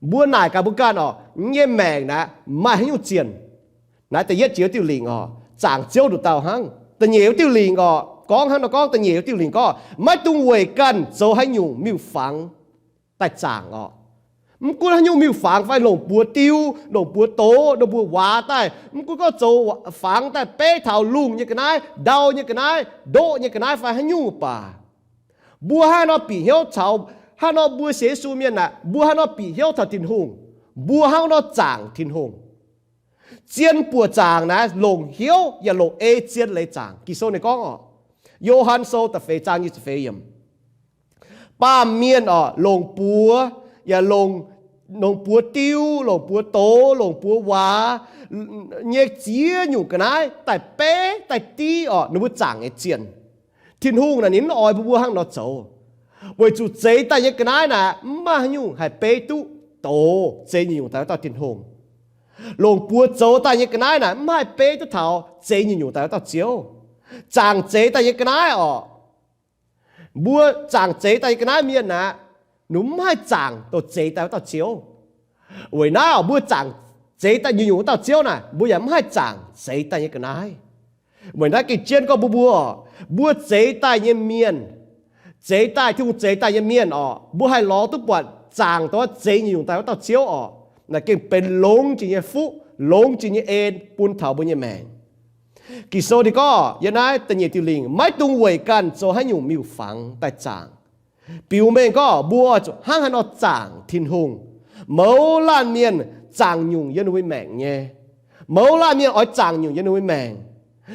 Mbuo naaic gaax mbuo ganh orqc, nyei maengc naaic maaih haaix nyungc zienh? Naaiv da'yietv jiex diuh lingc orqc, zaangc Ziouv nduqc dauh hnangv. Da'nyeic wuov diuh lingc orqc, gorngv hnangv nor gorngv, da'nyeic wuov diuh lingc gorngv, maiv dungx weic ganh zoux haaix nyungc miuc-fangx daaih zaangc orqc. Mv gunv haaix nyungc miuc-fangx fai longc buoz diu, longc buoz doz, longc buoz waac daaih, mv gunv gorngv zoux fangx daaih beiv taux lungh nyei ga'naaiv, ndau nyei ga'naaiv, ndoqv nyei ga'naaiv fai haaix nyungc baac, mbuo hnangv nor bieqc hnyouv caux, hnangv nor mbuo sienx Yesu mienh naaic, mbuo hnangv nor bieqc hnyouv caux Tin-Hungh, mbuo hnangv nor zaangc Tin-Hungh. Zien buoqc zaangc naaiv longc hnyouv yaac longc ei zien leiz zaangc. Ging-Sou ninh gorngv orqc, Yo^han Sou da'feix zaang nyic ziepc feix yiemc, baamh mienh orqc, longc buoz, yaac longc, longc buoz diu, longc buoz doz, longc buoz waac nyei ziex nyungc ga'naaiv daaih beiv daaih div orqc ninh mbuo zaangc nyei zienh. Tin-Hungh naaic ninh mv oix mbuo mbuo hnangv nor zoux, weic zuqc zeix daaih nyei ga'naaiv naaic mv maaih haaix nyungc haih beiv duqv doz zeix nyungc-nyungc daaih wuov dauh Tin-Hungh. Longc buoz zoux daaih nyei ga'naaiv naaic mv haih beiv duqv taux zeix nyungc-nyungc daaih wuov dauh Ziouv. Zaangc zeix daaih nyei ga'naaiv orqc, mbuo zaangc zeix daaih nyei ga'naaiv mienh naaic, ninh mv haih zaangc dongh zeix daaih wuov dauh Ziouv. Weic naaiv orqc, mbuo zaangc zeix daaih nyungc-nyungc wuov dauh Ziouv naaic, mbuo yaac mv haih zaangc zeix daaih nyei ga'naaiv. Weic naaiv gengh jienv gorngv mbuo mbuo orqc, mbuo zeix daaih nyei mienh, zeix daaih, Tin-Hungh zeix daaih nyei mienh orqc, mbuo haih lorz duqv buatc zaangc dongh zeix nyungc-nyungc daaih wuov dauh Ziouv orqc, naaic gengh benx longx jiex nyei fuqv, longx jiex nyei en bun taux mbuo nyei maengc. Ging-Sou ninh gorngv yiem naaiv da'nyeic diuh lingc, maiv dungx weic ganh zoux haaix nyungc miuc-fangx daaih zaangc. Biux mengh gorngv mbuo oix zuqc hnangv haaix nor zaangc Tin-Hungh. Mouz laanh mienh zaangc nyungc yiem ninh mbuo maengc nyei. Mouz laanh mienh oix zaangc nyungc yiem ninh mbuo maengc.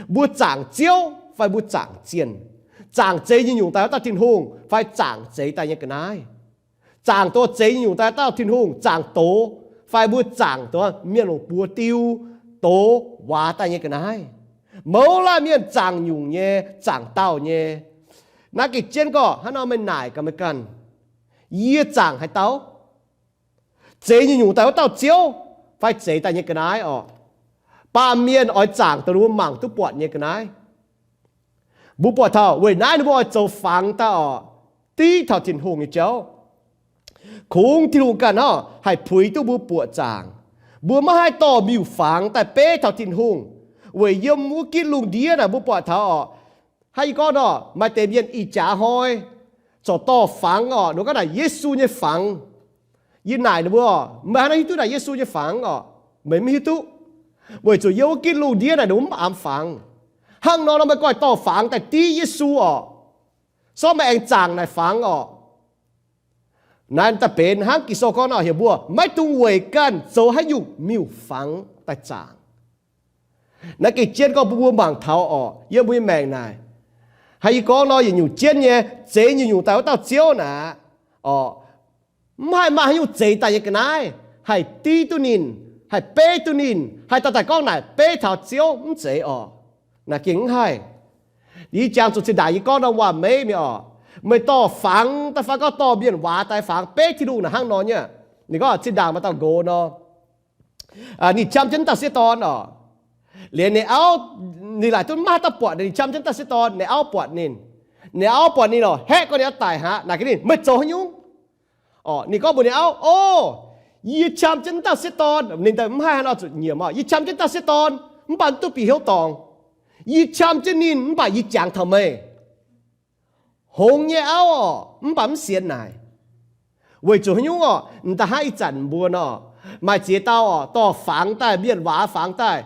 Mbuo zaangc Ziouv fai mbuo zaangc zienh? Zaangc zeix nyungc-nyungc daaih wuov dauh Tin-Hungh fai zaangc zeix daaih nyei ga'naaiv? zaangc doz zeix nyungc-nyungc daaih dauh Tin-Hungh zaangc doz, fai mbuo zaangc doz mienh longc buoz diu doz waac daaih nyei ga'naaiv. Mouz laanh mienh zaangc nyungc nyei, zaangc dauh nyei. Naaiv gengh jienv gorqv hnangv nor meih naaic gaax meih ganh, yie zaangc haaix dauh? Zeix nyungc-nyungc daaih wuov dauh Ziouv, fai zeix daaih nyei ga'naaiv orqc? Baamh mienh oix zaangc dongh ninh mbuo mangc duqv buatc nyei ga'naaiv. Mbuo buatc taux weic naaiv ninh mbuo oix zoux fangx daaih orqc, div taux Tin-Hungh nyei jauv. Kungx Tin-Hungh ganh hnangv haih puix duqv mbuo buoqc zaangc. Mbuo maiv haih dorh miuc-fangx daaih beiv taux Tin-Hungh, weic yiem wuov gitv lungh ndiev naaic mbuo buatc taux orqc, hnangv yie gorngv nor, maaih deix mienh ih jaax hnoi corc dorh fangx orqc, ninh gorngv naaic Yesu nyei fangx. Yie naaic ninh mbuo orqc, meih haaix nor hiuv duqv naaic Yesu nyei fangx orqc? Meih maiv hiuv duqv, weic zuqc yiem wuov gitv lungh ndiev naaic ninh mbuo mv aamx fangx. Hnangv nor nor meih goiv dorh fangx daaih div Yesu orqc, sortv meih aengx zaangc naaic fangx orqc. Naaiv daaih benx hnangv Ging-Sou gorngv nor, heuc mbuo maiv dungx weic ganh zoux haaix nyungc miuc-fangx daaih zaangc. Naaiv gengh jienv gorngv bun mbuo mangc taux orqc, yiem mbuo nyei maengc naaic, hnangv yie gorngv nor, yietc nyungc jienv nyei, zeix nyungc-nyungc daaih wuov dauh Ziouv naaic orqc, mv haih maaih haaix nyungc zeix daaih nyei ga'naaiv haih div duqv ninh, haih beiv duqv ninh, haih daaih daaih gorngv naaic beiv taux Ziouv, mv zeiz orqc. Naaic gengh mv haih. Yie jangx zuqc zinh ndaangc yie gorngv norm waac-meiv mingh orqc, meih dorh fangx daaih fai gorngv dorh mienh waac daaih fangx beiv Tin-Hungh naaic hnangv nor nyei. Ninh gorngv zinh ndaangc maaih dauh nqox nor, ninh qam jienv dauh sieqv dorn orqc, liuz ninh auv, ninh laaic duqv maiv dauh buatc ninh qam jienv dauh sieqv dorn, ninh auv buatc ninh. Ninh auv buatc ninh orqc, haeqv gorngv ninh auv daic aqv. Naaic gaax ninh, meih zoux haaix nyungc? Orqc, ninh gorngv mbuox ninh auv, O, yie qam jienv dauh sieqv dorn. Ninh daaih mv haih haaix nor zuqc nyiemc orqc, yie qam jienv dauh sieqv dorn, mv baac mv duqv bieqc hnyouv dorngx. Yie qam jienv ninh mv baac yie jangx taux meih. Hngongx nyei auv orqc, mv baac mv sienx naaic. Weic zuqc haaix nyungc orqc? M'daaih hnangv ih zanc mbuo nor, maaih ziex dauh orqc, dorh fangx daaih, mienh waac fangx daaih.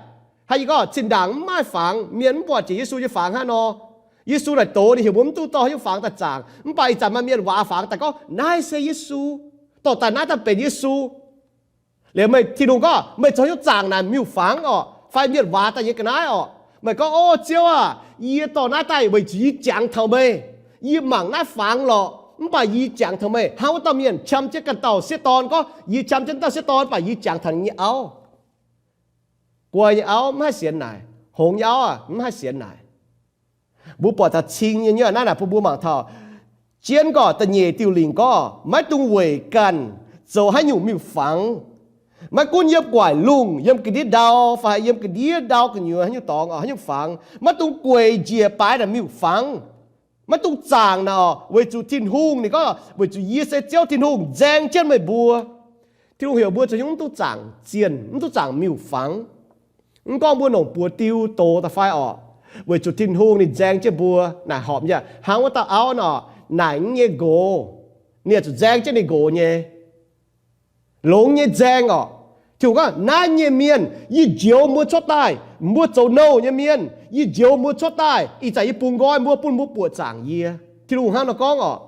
Hnangv yie gorngv zinh ndaangc mv maaih fangx, mienh mv buatc jiex Yesu nyei fangx hnangv nor. Yesu naaic doz ninh heuc mbuo mv duqv dorh haaix nyungc fangx daaih zaangc, mv baac ih zanc maaih mienh waac fangx daaih gorngv naaiv se Yesu, dorh daaih naaiv daaih benx Yesu. Liuz meih, Tin-Hungh gorngv meih zoux haaix nyungc zaangc naaic miuc-fangx orqc, fai mienh waac daaih nyei ga'naaiv orqc? Meih gorngv, O Ziouv aah, yie dorh naaiv daaih weic zuqc yie jangx taux meih. Yie mangc naaiv fangx lorqc, mv baac yie jangx taux meih. Hnangv wuov dauh mienh qam jienv ganh dauh sieqv dorn gorngv, Yie qam jienv dauh sieqv dorn, mv baac yie jangx taux ninh nyei auv. Guai nyei auv mv haih sienx naaic. Hngongx nyei auv aah, mv haih sienx naaic. Mbuo buatc taux cing nyei nyuoqv naaiv naaic bun mbuo mangc taux, jienv gorqv da'nyeic diuh lingc gorngv, maiv dungx weic ganh zoux haaix nyungc miuc-fangx. Maiv gunv yiem guaaic lungh, yiem ga'ndiev ndau, fai yiem ga'ndiev ndau gu'nyuoz haaix nyungc dorngx, haaix nyungc fangx, maiv dungx gueic njiec baaix naaic miuc-fangx. Maiv dungx zaangc naaic orqc, weic zuqc Tin-Hungh ninh gorngv, weic zuqc yie se Ziouv Tin-Hungh, nzaeng jienv meih mbuo. Tin-Hungh heuc mbuo zoux nyungc mv dungx zaangc zienh, mv dungx zaangc miuc-fangx. Mv gorngv mbuo longc buoz diu doz daaih fai orqc, weic zuqc Tin-Hungh ninh nzaeng jienv mbuo. Naaic horpc nyei, hnangv wuov dauh auv nor, naaic nyei nqox, ninh zuqc nzaeng jienv ninh nqox nyei. Longx nyei nzaeng orqc. Tin-Hungh gorngv, Naaiv nyei mienh yie njoux mbuo cuotv daaih, mbuo zoux nouh nyei mienh, yie njoux mbuo cuotv daaih. Ih zanc yie bungx nqoi mbuo, bun mbuo buoqc zaangc yie. Tin-Hungh hnangv nor gorngv orqc.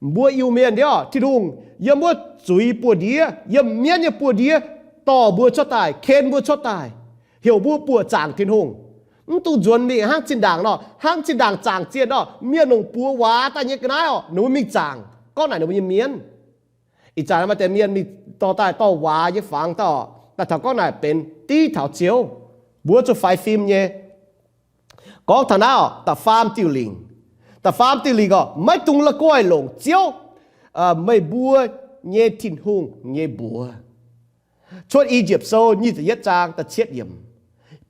Mbuo Iu-Mienh ndiev, Tin-Hungh yiem wuov zuiz buoz-ndiev, yiem mienv nyei buoz-ndiev dorh mbuo cuotv daaih, ken mbuo cuotv daaih, heuc mbuo buoqc zaangc Tin-Hungh. Mv dungx nzuonx mingh hnangv zinh ndaangc nor, hnangv zinh ndaangc zaangc zienh nor, mienh longc buoz waac daaih nyei ga'naaiv orqc, ninh mbuo mingh zaangc, gorngv naaic ninh mbuo nyei mienv. Ih zanc maaih deix mienh mingh dorh daaih dorh waac nyei fangx daaih orqc, daaih taux gorngv naaic benx div taux Ziouv. Mbuo zuqc faix fim nyei. Gorngv taux naaiv orqc, da'faam diuh lingc. Da'faam diuh lingc orqc, maiv dungx la'guaih longc Ziouv, meih mbuo nyei Tin-Hungh nyei mbuox. Cuotv I^yipv Sou nyic ziepc yietv zaang da'cietv yiemc.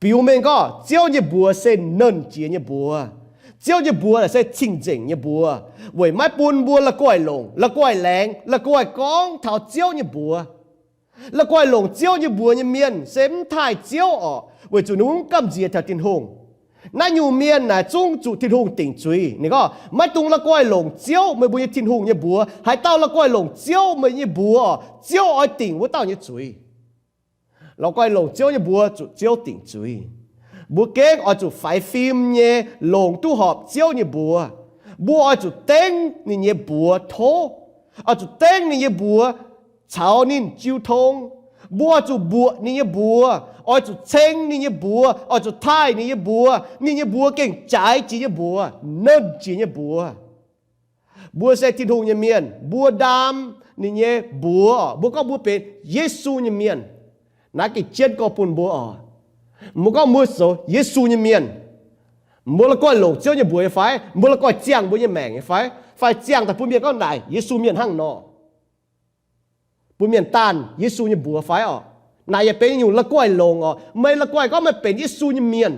Biux mengh gorngv Ziouv nyei mbuox se nernh jiex nyei mbuox. Ziouv nyei mbuox naaic se cing-nzengc nyei mbuox, weic maiv bun mbuo la'guaih longc, la'guaih laengz, la'guaih gorngv taux Ziouv nyei mbuox. La'guaih longc Ziouv nyei mbuox nyei mienh se mv taaih Ziouv orqc, weic zuqc ninh mv gamh nziex taux Tin-Hungh. Naaiv nyungc mienh naaic zungv zuqc Tin-Hungh dingc zuiz. Ninh gorngv, maiv dungx la'guaih longc Ziouv, meih mbuo nyei Tin-Hungh nyei mbuox. Haaix dauh la'guaih longc Ziouv, meih nyei mbuox orqc, Ziouv oix dingc wuov dauh nyei zuiz. La'guaih longc Ziouv nyei mbuox zuqc Ziouv dingc zuiz. Mbuo gengh oix zuqc faix fim nyei longc duqv horpc Ziouv nyei mbuox. Mbuo oix zuqc dengv ninh nyei mbuox tov. Oix zuqc dengv ninh nyei mbuox caux ninh jiu tong. Mbuo oix zuqc mbuoqc ninh nyei mbuox, oix zuqc ceng ninh nyei mbuox, oix zuqc taaih ninh nyei mbuox. Ninh nyei mbuox gengh jaaix jiex nyei mbuox, nernh jiex nyei mbuox. Mbuo se Tin-Hungh nyei mienh, mbuo ndaam ninh nyei mbuox oc, mbuo gorngv mbuo benx Yesu nyei mienh. Naaiv gengh jienv gorngv bun mbuo oc, mbuo gorngv mbuo zoux Yesu nyei mienh, mbuo la'guaih longc Ziouv nyei mbuox nyei fai? Mbuo la'guaih ziangh mbuo nyei maengc nyei fai? Fai ziangh daaih bun mienh gorngv naaic Yesu mienh hnangv nor, bun mienh daanh Yesu nyei mbuox fai oc? Naaic yaac benx nyungc la'guaih longc oc. Meih la'guaih gorngv meih benx Yesu nyei mienh,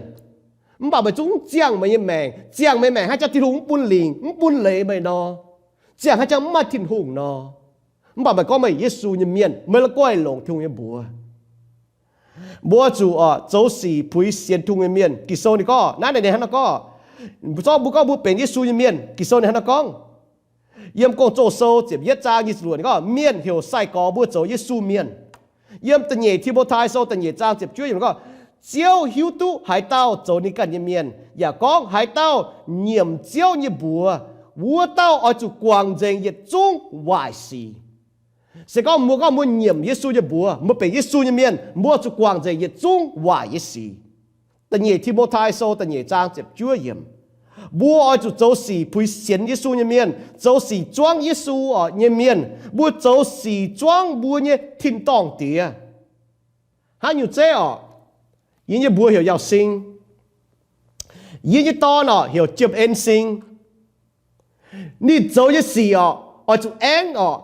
mv baac meih zungv mv ziangh meih nyei maengc, ziangh meih maengc hnangv jang Tin-Hungh mv bun lingc, mv bun leiz meih nor, ziangh hnangv jang mv maaih Tin-Hungh nor, mv baac meih gorngv meih Yesu nyei mienh, meih la'guaih longc Tin-Hungh nyei mbuox. Mbuo zuqc oc zoux sic puix sienx Tin-Hungh nyei mienh. Ging-Sou ninh gorngv naaiv, ninh hnangv nor gorngv, zorqv mbuo gorngv mbuo benx Yesu nyei mienh, Ging-Sou ninh hnangv nor gorngv. Yiem Gong-Zoh Sou ziepc yietv zaang nyic ziepc luoqc ninh gorngv, mienh heuc sai-gorx mbuo zoux Yesu mienh. Yiem da'nyeic Ti^mo^tai Sou da'nyeic zaang ziepc juov yiemc gorngv, Ziouv hiuv duqv haaix dauh zoux ninh ganh nyei mienh, yaac gorngv haaix dauh nyiemc Ziouv nyei mbuox, wuov dauh oix zuqc guangc nzengc yietc zungv waaic sic. Se gorngv mbuo gorngv mbuo nyiemc Yesu nyei mbuox, mbuo benx Yesu nyei mienh, mbuo zuqc guangc nzengc yietc zungv waaic nyei sic. Da'nyeic Ti^mo^tai Sou da'nyeic zaang ziepc juov yiemc. Mbuo oix zuqc zoux sic puix sienx Yesu nyei mienh, zoux sic zuangv Yesu oc nyei mienh. Mbuo zoux sic zuangv mbuo nyei tin-dorngh Diex. Hnangv nyungc zeiv oc, yie nyei mbuox heuc Yauh Sing. Yie nyei dorn oc heuc Jiem En Sing. Ninh zoux nyei sic oc, oix zuqc aengv oc.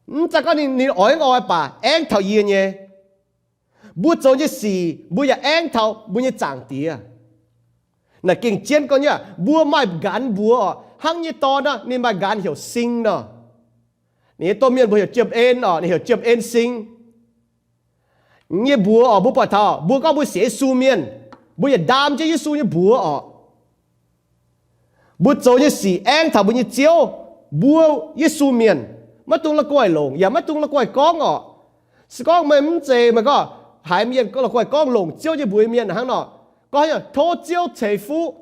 Mv zeiz gorngv ninh, ninh oix mv oix baac aengv taux yie nyei. Mbuo zoux nyei sic mbuo yaac aengv taux mbuo nyei Zaangc Diex. Naaic gengh jienv gorngv nyei, mbuo maaih nqanx mbuox oc. Hnangv nyei dorn nor, ninh maaih nqanx heuc Sing nor. Ninh nyei domh mienh mbuox heuc Jiem En oc, ninh heuc Jiem En Sing. Nyei mbuox oc, mbuo buatc taux mbuo gorngv mbuo sienx Yesu mienh, mbuo yaac ndaam jienv Yesu nyei mbuox oc. Mbuo zoux nyei sic aengv taux mbuo nyei Ziouv. Mbuo Yesu mienh maiv dungx la'guaih longc yaac maiv dungx la'guaih gorngv oc. Se gorngv meih mv zeiz meih gorngv haiz mienh la'guaih gorngv longc Ziouv nyei mbuox nyei mienh hnangv nor, gorngv tov Ziouv ceix fuqv,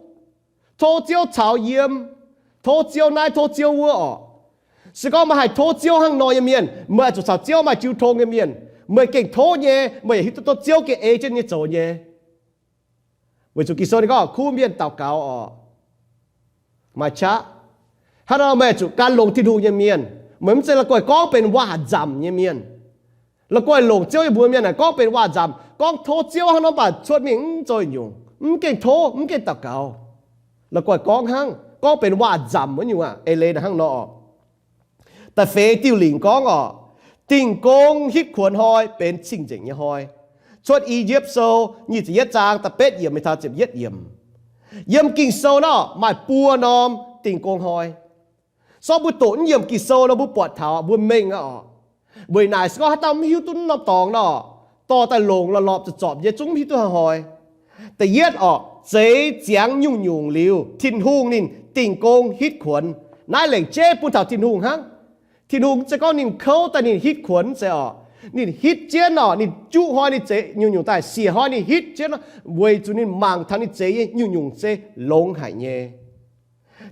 tov Ziouv caux yiem, tov Ziouv naaiv tov Ziouv wuov oc. Se gorngv meih haih tov Ziouv hnangv nor nyei mienh, meih zuqc caux Ziouv maaih jiu tong nyei mienh. Meih gengh tov nyei, meih yaac hiuv duqv Ziouv gengh ei jienv nyei zoux nyei. Weic zuqc Ging-Sou ninh gorngv kuv mienh daux gaux oc, maaih qaqv. Hnangv nor meih zuqc gan longx Tin-Hungh nyei mienh. Meih mv zeiz la'guaih gorngv benx waac-nzamc nyei mienh. La'guaih longc Ziouv nyei mbuox mienh naaic gorngv benx waac-nzamc, gorngv tov Ziouv hnangv nor mv baac cuotv mingh mv zoih nyungc, mv gengh tov, mv gengh daux gaux. La'guaih gorngv hnangv, gorngv benx waac-nzamc wuov nyungc aqv. Eix leiz naaic hnangv nor oc. Da'feix diuh lingc gorngv oc, Dingh gong hitv kuonx hnoi benx cing-nzengc nyei hnoi. Cuotv I^yipv Sou nyic ziepc yietv zaang da'betv yiemc mingh taux ziepc yietv yiemc. Yiem Ging-Sou nor maaih buo norm dingh gong hnoi. Sortv mbuo doqc mv yiemc Ging-Sou nor mbuo buatc taux mbuo mengh aqv oc. Weic naaic se gorngv haaix dauh mv hiuv duqv norm dorngx nor, dorh daaih longc lorpc lorpc zorpc zorpc nyei zungv mv hiuv duqv haaix hnoi. Da'yietv oc, zeix ziangx nyungc-nyungc liuz, Tin-Hungh ninh dingh gong hitv kuonx. Naaiv lengc jeiv bun taux Tin-Hungh hnangv. Tin-Hungh mv zeiz gorngv ninh kouv daaih ninh hitv kuonx mv zeiz oc. Ninh hitv jienv oc, ninh juqv hnoi ninh zeix nyungc-nyungc daaih, siec hnoi ninh hitv jienv, weic zuqc ninh mangc taux ninh zeix nyei nyungc-nyungc se longx haic nyei.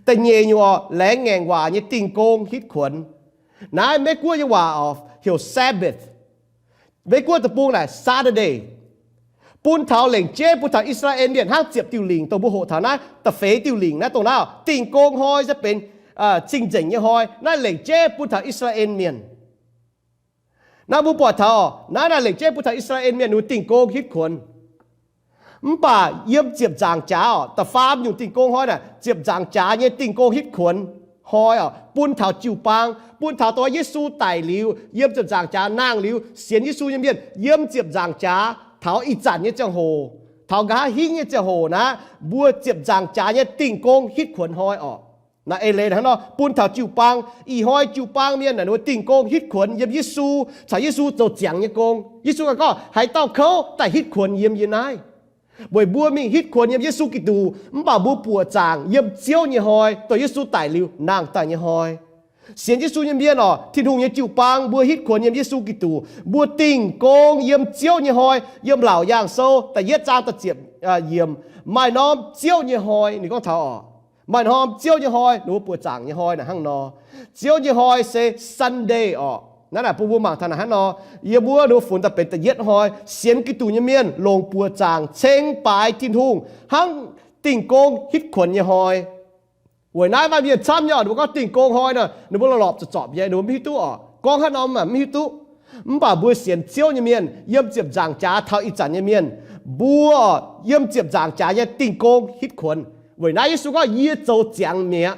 Da'nyeic nyungc oc, laengz ngaengc waac nyei dingh gong hitv kuonx. Naaiv Meiv-Guoqv nyei waac oc heuc Sabbath. Meiv-Guoqv deic-bung naaic Saturday. Bun taux lengc jeiv bun taux I^saa^laa^en Mienh hnangv ziepc diuh lingc dongh mbuo hoqc taux naaiv da'feix diuh lingc naaiv dongh naaiv dingh gong hnoi se benx cing-nzengc nyei hnoi. Naaiv lengc jeiv bun taux I^saa^laa^en Mienh. Naaiv mbuo buatc taux naaiv naaic lengc jeiv bun taux I^saa^laa^en Mienh ninh mbuo dingh gong hitv kuonx. Mv baac yiem ziepc nzaangc jaax oc, da'faam nyungc dingh gong hnoi naaic ziepc nzaangc jaax nyei dingh gong hitv kuonx hnoi oc, bun taux jiu-baang, bun taux dongh Yesu daic liuz yiem ziepc nzaangc jaax nangh liuz sienx Yesu nyei mienh yiem ziepc nzaangc jaax taux ih zanc nyei ziangh hoc, taux nqa'haav hingv nyei ziangh hoc naaiv, mbuo ziepc nzaangc jaax nyei dingh gong hitv kuonx hnoi oc. Naaiv eix leiz hnangv nor bun taux jiu-baang. Ih hnoi jiu-baang mienh naaic ninh mbuo dingh gong hitv kuonx yiem Yesu, caux Yesu zoux ziangx nyei gong. Yesu ganh gorngv, haaix dauh kouv daaih hitv kuonx yiem yie naaiv. Weic mbuo mingh hitv kuonx yiem Yesu Giduc, mv baac mbuo buoqc zaangc yiem Ziouv nyei hnoi, dongh Yesu daic liuz nangh daaih nyei hnoi. Sienx Yesu nyei mienh oc, Tin-Hungh nyei jiu-baang, mbuo hitv kuonx yiem Yesu Giduc. Mbuo dingh gong yiem Ziouv nyei hnoi. Yiem Laauc Yaangh Sou da'yietv zaang da'ziepc yiemc, maaih norm Ziouv nyei hnoi ninh gorngv taux oc. Maaih norm Ziouv nyei hnoi, ninh mbuo buoqc zaangc nyei hnoi naaic hnangv nor. Ziouv nyei hnoi se Sunday oc. Naaiv naaic bun mbuo mangc taux naaic hnangv nor. Yiem wuov ninh mbuo funx daaih benx da'yietv hnoi. Sienx Giduc nyei mienh longc buoqc zaangc ceng baaix Tin-Hungh hnangv dingh gong hitv kuonx nyei hnoi. Weic naaiv maaih mienh camv nyei oc, ninh mbuo gorngv dingh gong hnoi nor ninh mbuo lorpc zorpc zorpc nyei, ninh mbuo mv hiuv duqv oc. Gorngv haaix norm mv hiuv duqv. Mv baac mbuo sienx Ziouv nyei mienh, yiem ziepc nzaangc jaax taux ih zanc nyei mienh, mbuo yiem ziepc nzaangc jaax nyei Dingh Gong hitv kuonx. Weic naaiv Yesu gorngv, yie zoux ziangx mi'aqv.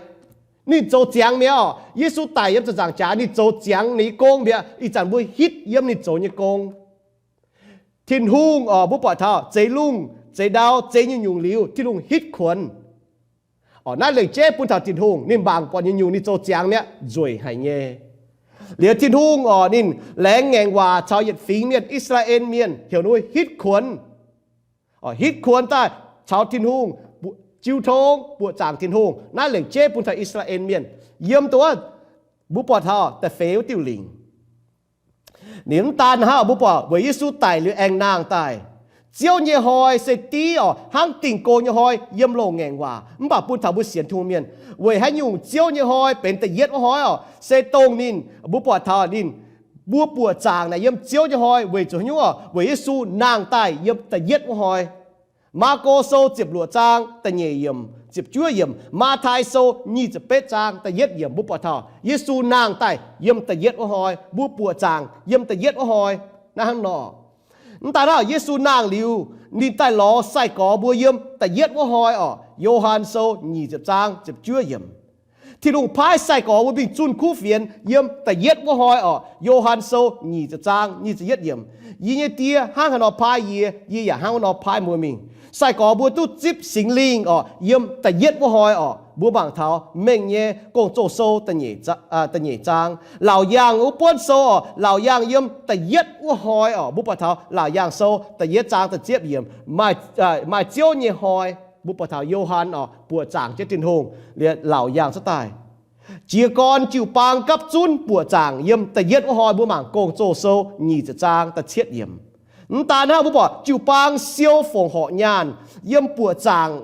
Ninh zoux ziangx mi'aqv oc. Yesu daic yiem ziepc nzaangc jaax, ninh zoux ziangx ninh nyei gong mi'aqv. Ih zanc mbuo hitv yiem ninh zoux nyei gong. Tin-Hungh oc, mbuo buatc taux zeix lungh, zeix ndau, zeix nyungc-nyungc liuz, Tin-Hungh hitv kuonx. Oc, naaiv lengc jeiv bun taux Tin-Hungh, ninh mangc buatc nyungc-nyungc ninh zoux ziangx mi'aqv, nzueic haic nyei. Liuz Tin-Hungh oc, ninh laengz ngaengc waac caux yietc fingx mienh, I^saa^laa^en Mienh, heuc ninh mbuo hitv kuonx. Oc, hitv kuonx daaih caux Tin-Hungh jiu tong, buoqc zaangc Tin-Hungh. Naaiv lengc jeiv bun taux I^saa^laa^en Mienh. Yiem dongh wuov, mbuo buatc taux da'feix wuov diuh lingc. Ninh mv daan hnangv, mbuo buatc weic Yesu daic liuz aengx nangh daaih. Ziouv nyei hnoi se div oc, hnangv Dingh Gong nyei hnoi yiem loz-ngaengc waac, mv baac bun taux mbuo sienx Tin-Hungh mienh, weic haaix nyungc Ziouv nyei hnoi benx da'yietv wuov hnoi oc, se dongh ninh, mbuo buatc taux ninh, mbuo buoqc zaangc naaic yiem Ziouv nyei hnoi weic zuqc haaix nyungc oc? Weic Yesu nangh daaih yiem da'yietv wuov hnoi. Maako Sou ziepc luoqc zaang da'nyeic yiemc, ziepc juov yiemc. Matv^tai Sou nyic ziepc betv zaang da'yietv yiemc, mbuo buatc taux Yesu nangh daaih yiem da'yietv wuov hnoi, mbuo buoqc zaangc yiem da'yietv wuov hnoi. Naaiv hnangv nor. Mv daan hnangv, Yesu nangh liuz, ninh daaih lorz sai-gorx mbuo yiem da'yietv wuov hnoi oc. Yo^han Sou nyic ziepc zaang ziepc juov yiemc. Tin-Hungh paaiv sai-gorx mbuo mingh zunh kuv fienx yiem da'yietv wuov hnoi oc. Yo^han Sou nyic ziepc zaang nyic ziepc yietv yiemc. Yie nyei Die hnangv haaix nor paaiv yie, yie yaac hnangv wuov nor paaiv mbuo mingh. Sai-gorx mbuo duqv zipv Singx Lingh oc, yiem da'yietv wuov hnoi oc. Mbuo mangc taux Mengh nyei Gong-Zoh Sou da'nyeic zaang, Laauc Yaangh wuov buonv sou oc, Laauc Yaangh yiem da'yietv wuov hnoi oc. Mbuo buatc taux Laauc Yaangh Sou da'yietv zaang da'ziepv yiemc, maaih Ziouv nyei hnoi. Mbuo buatc taux Yo^han oc, buoqc zaangc jienv Tin-Hungh, liuz Laauc Yaangh cuotv daaih. Jiez gorn jiu-baang gapv zunv buoqc zaangc yiem da'yietv wuov hnoi, mbuo mangc Gong-Zoh Sou nyic ziepc zaang da'cietv yiemc. Mv daan hnangv, mbuo buatc jiu-baang siou fongc horc nyaanh yiem buoqc zaangc,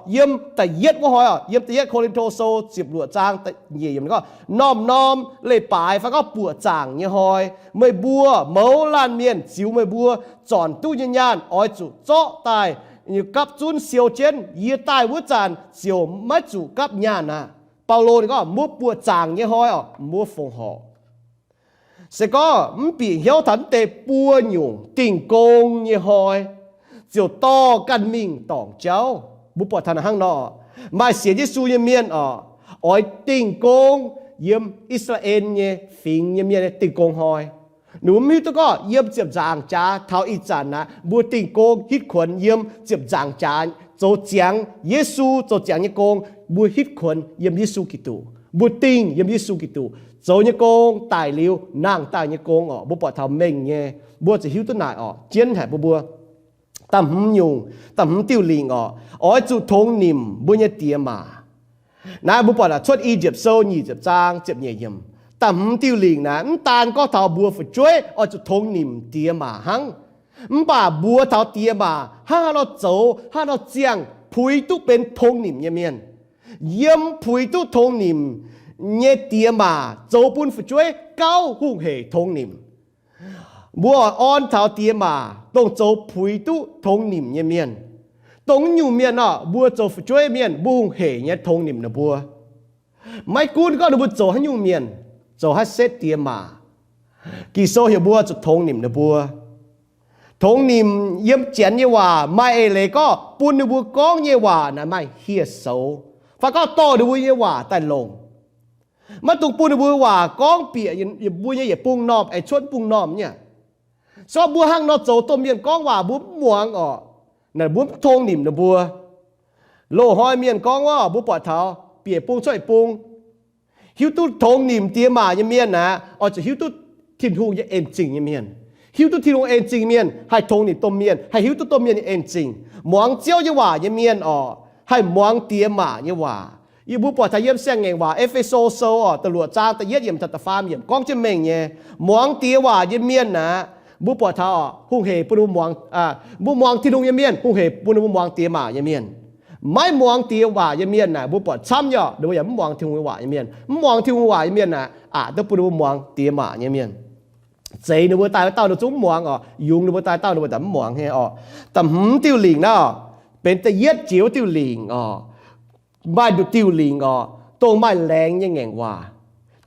yiem da'yietv wuov hnoi, yiem da'yietv Ko^lin^to Sou ziepc luoqc zaang da'nyeic yiemc gorngv, norm-norm leiz-baaix fai gorngv buoqc zaangc nyei hnoi, meih mbuo mouz laanh mienh ziux meih mbuo zornc duqv nyei nyaanh oix zuqc zorqv daaih gapv zunv siou jienv. Yie daaih wuov zanc ziouc maiv zuqc gapv nyaanh aqv. Baulo ninh gorngv mbuo buoqc zaangc nyei hnoi oc, mbuo fongc horc. Se gorngv mv bieqc hnyouv taux mv deix buo nyungc Dingh Gong nyei hnoi, ziouc dorh ganh mingh dorngc jauv. Mbuo buatc taux hnangv nor, maaih sienx Yesu nyei mienh oc, oix Dingh Gong yiem I^saa^laa^en nyei fingx nyei mienh Dingh Gong hnoi. Ninh mbuo mv hiuv duqv gorngv yiem ziepc nzaangc jaax taux ih zanc aqv, mbuo Dingh Gong hitv kuonx yiem ziepc nzaangc jaax zoux ziangx Yesu zoux ziangx nyei gong. Mbuo hitv kuonx yiem Yesu Giduc, mbuo dingh yiem Yesu Giduc zoux nyei gong, daic liuz nangh daaih nyei gong oc. Mbuo buatc taux mengh nyei, mbuo ziouc hiuv duqv naaic oc, jienv haic mbuo mbuo. Da'hmz nyungc, da'hmz diuh lingc oc, oix zuqc tongx nimc mbuo nyei diex maac. Naaiv mbuo buatc cuotv I^yipv Sou nyic ziepc zaang ziepc nyeic yiemc. Da'hmz diuh lingc naaiv mv daan gorngv taux mbuo fu'jueiv oix zuqc tongx nimc diex maac hnangv, mv baac mbuo taux diex maac hnangv haaix nor zoux, hnangv haaix nor ziangh puix duqv benx tongx nimc nyei mienh. Yiem puix duqv tongx nimc nyei diex maac zoux bun fu'jueiv gauh hungh heic tongx nimc. Mbuo orn taux diex maac dongh zoux puix duqv tongx nimc nyei mienh. Dongh nyungc mienh nor, mbuo zoux fu'jueiv mienh mbuo hungh heic nyei tongx nimc ninh mbuo. Maiv gunv gorngv ninh mbuo zoux haaix nyungc mienh, zoux haaix setv diex maac, Ging-Sou heuc mbuo zuqc tongx nimc ninh mbuo. Tongx nimc yiem Janx nyei waac maaih eix leiz gorngv bun ninh mbuo gorngv nyei waac naaic maaih hieh soux, fai gorngv dorh ninh mbuo nyei waac daaih longc. Maiv dungx bun ninh mbuo waac gorngv bieqc mbuo nyei yietc bung normh, aengx cuotv bung normh nyei. Se gorngv mbuo hnangv nor zoux domh mienh gorngv waac mbuo mv muangx oc, naaic mbuo mv tongx nimc ninh mbuo. Loz-hnoi mienh gorngv wuov, mbuo buatc taux bieqc bung cuotv bung. Hiuv duqv tongx nimc diex maac nyei mienh aeqv, oix zuqc hiuv duqv Tin-Hungh nyei en-zingh nyei mienh. Hiuv duqv Tin-Hungh en-zingh mienh haih tongx nimc domh mienh, haih hiuv duqv domh mienh nyei en-zingh. Muangx Ziouv nyei waac nyei mienh oc, haih muangx diex maac nyei waac. Yie mbuo buatc taux yiem Siang-Ngaengc Waac, E^fe^so Sou oc, da'luoqc zaang da'yietv yiemc taux da'faam yiemc gorngv jienv mengh nyei, muangx diex waac nyei mienh aeqv, mbuo buatc taux hungh heic bun ninh mbuo muangx, mbuo muangx Tin-Hungh nyei mienh hungh heic bun ninh mbuo muangx diex maac nyei mienh. Maiv muangx diex waac nyei mienh naaic, mbuo buatc camv nyei, ninh mbuo yaac mv muangx Tin-Hungh nyei waac nyei mienh. Mv muangx Tin-Hungh waac nyei mienh naaic, aqc duqv bun ninh mbuo muangx diex maac nyei mienh. Zeiz ninh mbuo daaih wuov dauh ninh zungv mv muangx oc, yungz ninh mbuo daaih dauh ninh mbuo daaih mv muangx nyei oc. Da'hmz diuh lingc naaiv, benx da'yietv jiex wuov diuh lingc oc. Maaih nduqc diuh lingc oc, dongh maaih laengz nyei ngaengc waac.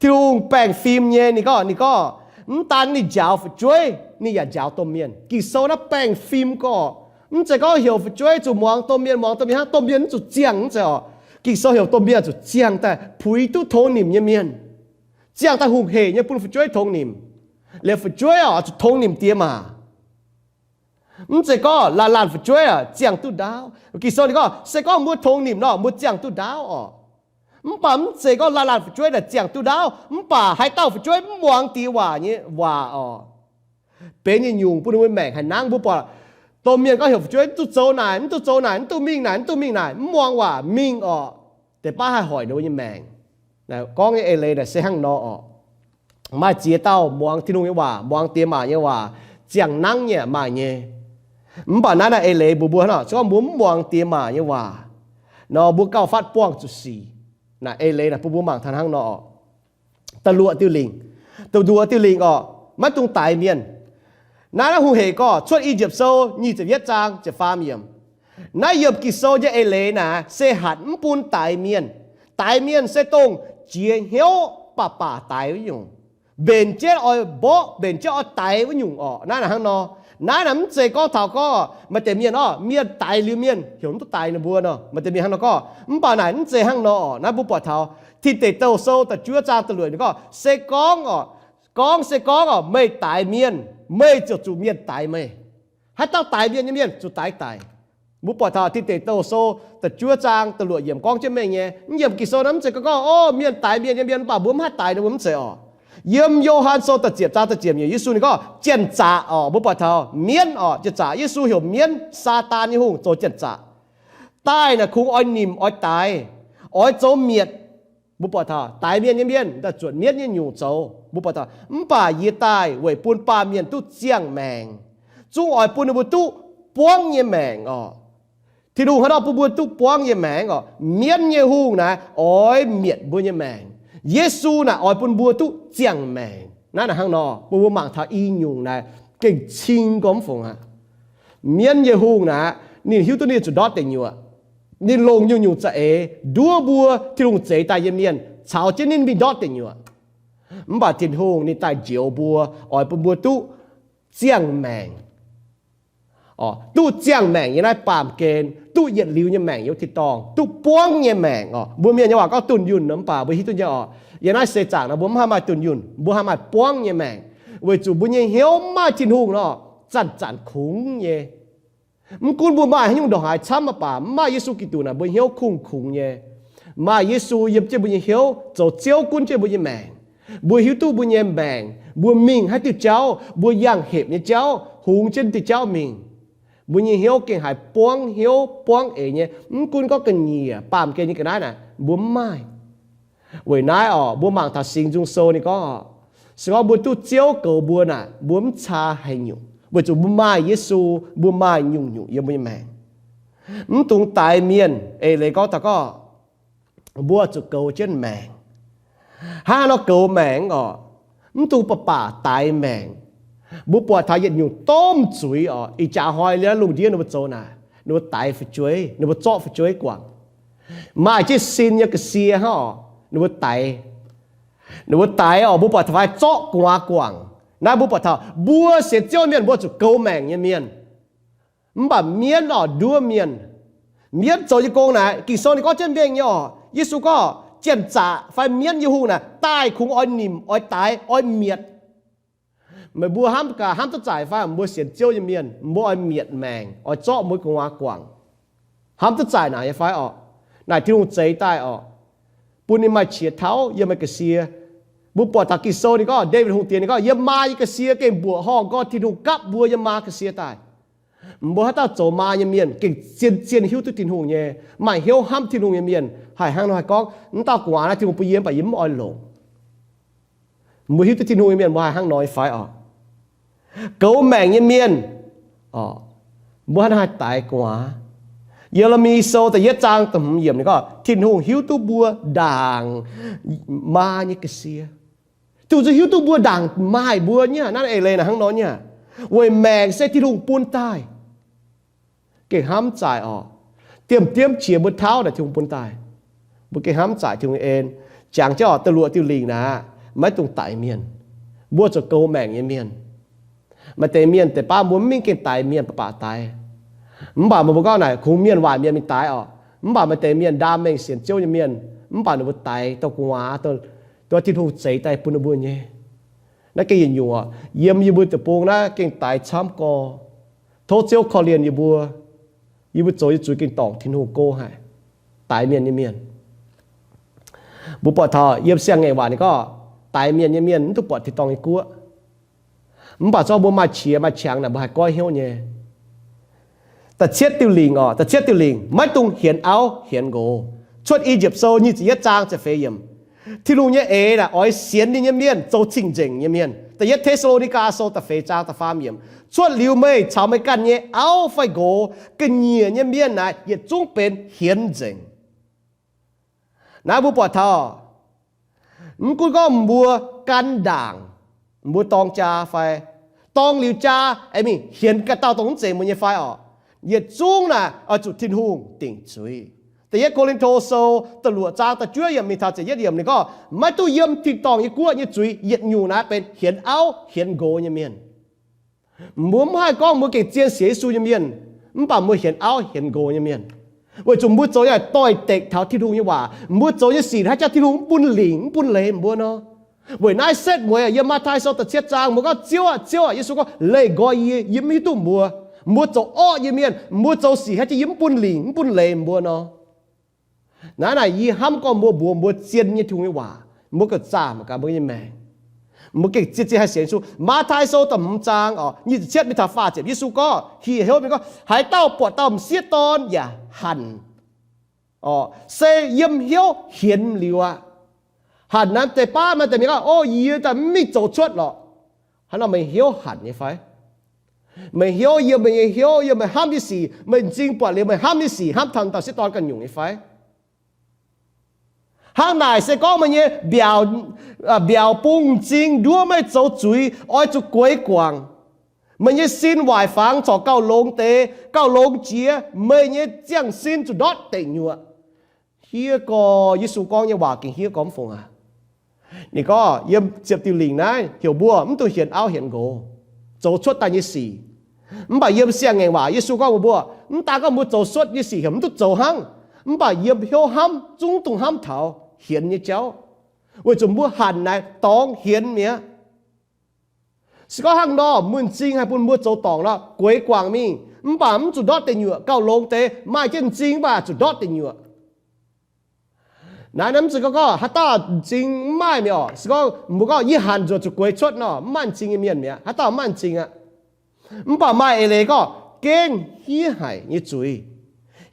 Tin-Hungh baengh fim nyei, ninh gorngv, ninh gorngv, mv daan ninh njaaux fu'jueiv, ninh yaac njaaux domh mienh. Ging-Sou naaiv baengh fim gorx, mv zeiz gorngv heuc fu'jueiv zuqc muangx domh mienh, muangx domh mienh hnangv, domh mienh mv zuqc ziangh, mv zeiz orqc. Ging-Sou heuc domh mienh zuqc ziangh daaih puix duqv tongx nimc nyei mienh, ziangh daaih hungh heic nyei bun fu'jueiv tongx nimc. Liuz fu'jueiv oc, zuqc tongx nimc diex maac. Mv zeiz gorngv laanh laanh fu'jueiv ziangh duqv ndaauv. Ging-Sou ninh gorngv se gorngv mbuo tongx nimc nor, mbuo ziangh duqv ndaauv orqc. Mv baac mv zeiz gorngv laanh laanh fu'jueiv naaic ziangh duqv ndaauv, mv baac haaix dauh fu'jueiv mv muangx diex waac nyei waac orqc, benx nyei nyungc bun ninh mbuo maengc haih nangv. Mbuo buatc domh mienh gorngv heuc fu'jueiv mv duqv zoux naaic, mv duqv zoux naaic, mv duqv mingh naaic, mv duqv mingh naaic, mv muangx waac mingh orqc, deix baav haih hoic ninh mbuo nyei maengc. Gorngv nyei eix leiz naaic se hnangv nor orqc. Maaih ziex dauh muangx Tin-Hungh nyei waac, muangx diex maac nyei waac, ziangh nangv nyei maaih nyei. Mv baac naaiv naaiv eix leiz mbuox mbuo hnangv nor, se gorngv mbuo mv muangx diex maac nyei waac nor, mbuo gauh fatv buangh zuqc sic. Naaiv eix leiz naaic bun mbuo mangc taux hnangv nor orqc. Da'luoqc diuh lingc, da'luoqc diuh lingc orqc, maiv dungx daix mienh. Naaiv naaiv hungh heic gorngv Cuotv I^yipv Sou nyic ziepc yietv zaang ziepc faam yiemc. Naaiv yiem Ging-Sou nyei eix leiz naaic se hatc mv bun daix mienh. Daix mienh se dongh jiex hnyouv baac baac daix wuov nyungc, mbenc jienv oix mborqv, mbenc jienv oix daix wuov nyungc orqc. Naaiv naaic hnangv nor. Naaiv naaic mv zeiz gorngv taux gorngv maaih deix mienh orqc, mienh daix liuz mienh heuc mv duqv daix ninh mbuo nor, maaih deix mienh hnangv nor gorngv. Mv baac naaic mv zeiz hnangv nor orqc. Naaiv mbuo buatc taux Tin Deic Douh Sou da'juov zaang da'luoqc ninh gorngv, se gorngv orqc, gorngv se gorngv orqc, meih daix mienh, meih ziouc zuqc mienh daix meih. Haaix dauh daix mienh nyei, mienh zuqc daix daic. Mbuo buatc taux Tin Deic Douh Sou da'juov zaang da'luoqc yiemc gorngv jienv mengh nyei. Mv yiem Ging-Sou naaiv mv zeiz gorngv, o, mienh daix mienh nyei mienh, mv baac mbuo mv haih daix ninh mbuo, mv zeiz orqc. Yiem Yo^han Sou da'ziepc zaang da'ziepc yiemc Yesu ninh gorngv janx-zaqc orqc. Mbuo buatc taux mienv orqc, janx-zaqc. Yesu heuc mienv, Saadaan nyei hungh, zoux janx-zaqc daaih naaic kungx oix nimc oix daix, oix zoux mietc. Mbuo buatc taux daix mienh nyei mienh daaih zuotc mienv nyei nyungc zoux. Mbuo buatc taux, mv baac yie daaih weic bun baamh mienh duqv ziangh maengc, zungv oix bun ninh mbuo duqv buangv nyei maengc orqc. Tin-Hungh haaix nor bun mbuo duqv buangv nyei maengc orqc? Mienv nyei hungh naaic oix mietc mbuo nyei maengc. Yesu naaic oix bun mbuo duqv ziangh maengc. Naaiv naaic hnangv nor, bun mbuo mangc taux i nyungc naaic gengh cing gormx fungx aqv. Mienv nyei hungh naaic, ninh hiuv duqv ninh zuqc ndortv deic nyuoqc. Ninh longc nyungc-nyungc za'eix nduov mbuo Tin-Hungh zeix daaih nyei mienh caux jienv ninh mingh ndortv deic nyuoqc. Mv baac Tin-Hungh ninh daaih njoux mbuo, oix bun mbuo duqv ziangh maengc. Duqv ziangh maengc yiem naaiv baamh gen, duqv yietc liuz nyei maengc yiem tin-dorngh, duqv buangv nyei maengc orqc. Mbuo mienh nyei waac gorngv dunh yunh nor, mv baac mbuo hiuv duqv nyei orqc, yiem naaiv seix zaangc nor mbuo mv haih maaih dunh yunh, mbuo haih maaih buangv nyei maengc, weic zuqc mbuo nyei hnyouv mv maaih Tin-Hungh nor, zanc-zanc kungx nyei. Mv gunv mbuo maaih haaix nyungc ndongc haaix camv mv baac mv maaih Yesu Giduc naaic mbuo hnyouv kungx-kungx nyei. Maaih Yesu yiem jienv mbuo nyei hnyouv, zoux Ziouv gunv jienv mbuo nyei maengc. Mbuo hiuv duqv mbuo nyei maengc, mbuo mingh haaix diuh jauv, mbuo yangh hepc nyei jauv, hungx jienv diuh jauv mingh, mbuo nyei hnyouv gengh haiz buangv hnyouv buangv eix nyei. Mv gunv gorngv ga'nyiec baamh gen nyei ga'naaiv naaic mbuo mv maaih. Weic naaiv orqc, mbuo mangc taux Singx Nzung Sou ninh gorngv orqc, se gorngv mbuo duqv Ziouv goux mbuo naaic, mbuo mv caa haaix nyungc, weic zuqc mbuo maaih Yesu, mbuo maaih nyungc-nyungc yiem mbuo nyei maengc. Mv dungx daix mienh. Eix leiz gorngv taux gorngv mbuo zuqc goux jienv maengc. Hnangv haaix nor goux maengc orqc? Mv dungx baac baac daix maengc. Mbuo buatc taux yietc nyungc domh zuiz orqc, ih jaax hnoi liuz lungh ndiev ninh mbuo zoux naaic, ninh mbuo daix fu'jueiv, ninh mbuo zorqv fu'jueiv guangc. Maaih jienv sin nyei ga'sie hnangv orqc, ninh mbuo daix. Ninh mbuo daix orqc, mbuo buatc taux fai zorqv gu'nguaaz guangc. Naaiv mbuo buatc taux mbuo sienx Ziouv mienh mbuo zuqc goux maengc nyei mienh. Mv baac mienv orqc nduov mienh. Mienv zoux nyei gong naaic, Ging-Sou ninh gorngv jienv mengh nyei orqc. Yesu gorngv janx-zaqc fai mienv nyei hungh naaic daaih kungx oix nimc, oix daix, oix mietc. Meih mbuo hnamv gaax, hnamv duqv zaaic fai? Mbuo sienx Ziouv nyei mienh, mbuo oix mietc maengc, oix zorqv mbuo gu'nguaaz guangc. Hnamv duqv zaaic naaic nyei fai orqc? Naaic Tin-Hungh zeix daaih orqc, bun ninh maaih qiex tauv yiem meih ga'sie. Mbuo buatc taux Ging-Sou ninh gorngv, Ndaawitv Hungh diex ninh gorngv, yiem maa nyei ga'sie gengh mbuoqc horngh gorngv Tin-Hungh gapv mbuo yiem maa ga'sie daaih. Mbuo haaix dauh zoux maa nyei mienh gengh zien-zien hiuv duqv Tin-Hungh nyei, maaih hnyouv hnamv Tin-Hungh nyei mienh haih hnangv nor haih gorngv, mv dauh gu'nguaaz naaiv Tin-Hungh bun yie mv baac yie mv oix longc. Mbuo hiuv duqv Tin-Hungh nyei mienh mbuo haih hnangv nor nyei fai orqc? Goux maengc nyei mienh, mbuo hnangv naaiv haih daix gu'nguaaz. Ye^le^mi Sou da'yietv zaang da'hmz yiemc ninh gorngv Tin-Hungh hiuv duqv mbuo ndaangc maa nyei ga'sie. Tin-Hungh hiuv duqv mbuo ndaangc maaih mbuo nyei aqv. Naaiv eix leiz naaic hnangv nor nyei aqv. Weic maengc se Tin-Hungh bun daaih. Gengh hnamv zaaic orqc. Diemv-diemv qiex mbuo tauv naaic Tin-Hungh bun daaih. Mbuo gengh hnamv zaaic Tin-Hungh nyei en. Jangx jienv orqc, da'luoqc diuh lingc naaic, maiv dungx daix mienh. Mbuo zuqc goux maengc nyei mienh. Maaih deix mienh deix baav mbuo mv mingh gengh daix mienh baac baac daix. Mv baac mbuo gorngv naaic kungx mienh waaic mienh mingh daix oc. Mv baac maaih deix mienh ndaam mengh sienx Ziouv nyei mienh, mv baac ninh mbuo daix dauh gu'nguaaz, dauh Tin-Hungh zeix daaih bun ninh mbuo nyei. Naaiv gengh yietc nyungc oc. Yiem yie mbuo deic-bung naaiv gengh daix camv gorx. Tov Ziouv korv-lienh yie mbuo. Yie mbuo zoux nyei zuiz gengh dorngc Tin-Hungh go haic. Daix mienh nyei mienh. Mbuo buatc taux yiem siang-ngaengc waac ninh gorngv, daix mienh nyei mienh mv duqv buatc tin-dorngh nyei guoqv. Mv baac zorqv mbuo maaih qiex maaih qangx naaic mbuo haih goiv hnyouv nyei. Da'cietv diuh lingc oc, da'cietv diuh lingc, maiv dungx hienx auv hienx nqox. Cuotv I^yipv Sou nyic ziepc yietv zaang ziepc feix yiemc. Tin-Hungh nyei eix naaic oix sienx ninh nyei mienh zoux cing-nzengc nyei mienh. Da'yietv Te^saa^lo^ni^gaa Sou da'feix zaang da'faam yiemc. Cuotv liuz meih caux meih ganh nyei auv fai nqox, ga'nyiec nyei mienh naaic yietc zungv benx hienx nzengc. Naaiv mbuo buatc taux, mv gunv gorngv mbuo gan ndaangc, mbuo dorng jaa fai dorng liuz jaa aengx mingh hienx ganh dauh dongh mv zeiz mbuo nyei fai oc, yietc zungv naaic oix zuqc Tin-Hungh dingc zuiz. Da'yietv Ko^lin^to Sou da'luoqc zaang da'juov yiemc mingh taux ziepc yietv yiemc ninh gorngv, maiv duqv yiem tin-dorngh nyei guoqv nyei zuiz yietc nyungc naaic benx hienx auv hienx nqox nyei mienh. Mbuo mv haih gorngv mbuo gengh zien sienx Yesu nyei mienh, mv baac mbuo hienx auv hienx nqox nyei mienh, weic zuqc mbuo zoux nyei doix-dekc taux Tin-Hungh nyei waac. Mbuo zoux nyei sic haaix jangx Tin-Hungh mv bun lingc mv bun leiz mbuo nor? Weic naaiv setv mueiz yiem Matv^tai Sou da'cietv zaang mbuo gorngv, Ziouv aah! Ziouv aah! Yesu gorngv, leih nqoi yie, yie mv hiuv duqv mbuo. Mbuo zoux orqv nyei mienh, mbuo zoux sic haaix jangx yie mv bun lingc mv bun leiz mbuo nor? Naaiv naaic yie hnamv gorngv mbuo mbuox mbuo zien nyei Tin-Hungh nyei waac, mbuo gauh zaah mangc gaax mbuo nyei maengc. Mbuo gengh zien-zien haih sienx Yesu. Matv^tai Sou da'hmz zaang oc, nyic ziepc cietv mingh taux faah ziepc, Yesu gorngv, hieh hnyouv mingh gorngv, haaix dauh buatc dauh m'sieqv dorn yaac hanc, se yiem hnyouv hienx liuz aqv. Hanc naaiv deix baav maaih deix mienh gorngv, o, yie daaih mv mingh zoux cuotv lorqc. Hnangv naaic meih hnyouv hanc nyei fai? Meih hnyouv yiem meih nyei hnyouv, yiem meih hnamv nyei sic, meih m'zing buatc liuz meih hnamv nyei sic hnamv taux dauh m'sieqv dorn ganh nyungc nyei fai? Hnangv naaic se gorngv meih nyei mbiaauc, mbiaauc bung m'zing nduov meih zoux zuiz oix zuqc gueix guangc. Meih nyei sin waaic fangx corc gauh longx deix, gauh longx jiex, meih nyei ziangh sin zuqc ndortv deic nyuoqc. Hiev gorx, Yesu gorngv nyei waac gengh hiev gorx mv fungc aac. Ninh gorngv yiem ziepc diuh lingc naaiv heuc mbuo mv dungx hienx auv hienx nqox, zoux cuotv daaih nyei sic. Mv baac yiem siang-ngaengc waac Yesu gorngv mbuox mbuo, mv daan gorngv mbuo zoux cuotv nyei sic heuc mv duqv zoux hnangv, mv baac yiem hnyouv hnamv zungv dungx hnamv taux hienx nyei jauv, weic zuqc mbuo hanc naaic dorngx hienx mi'aqv. Se gorngv hnangv nor, m'zing haih bun mbuo zoux dorngc nor, gueix guangc mingh, mv baac mv zuqc ndortv deic nyuoqc. Gauh longx deix maaih jienv m'zing mv baac zuqc ndortv deic nyuoqc. Naaiv mv zeiz gorngv haaix dauh m'zing mv maaih mi'aqv. Se gorngv mbuo gorngv yie hanc nzuonx zuqc gueix cuotv nor, mv maaih m'zing nyei mienh mi'aqv, haaix dauh mv maaih m'zing aqv. Mv baac maaih eix leiz gorngv gengh hniev haic nyei zuiz.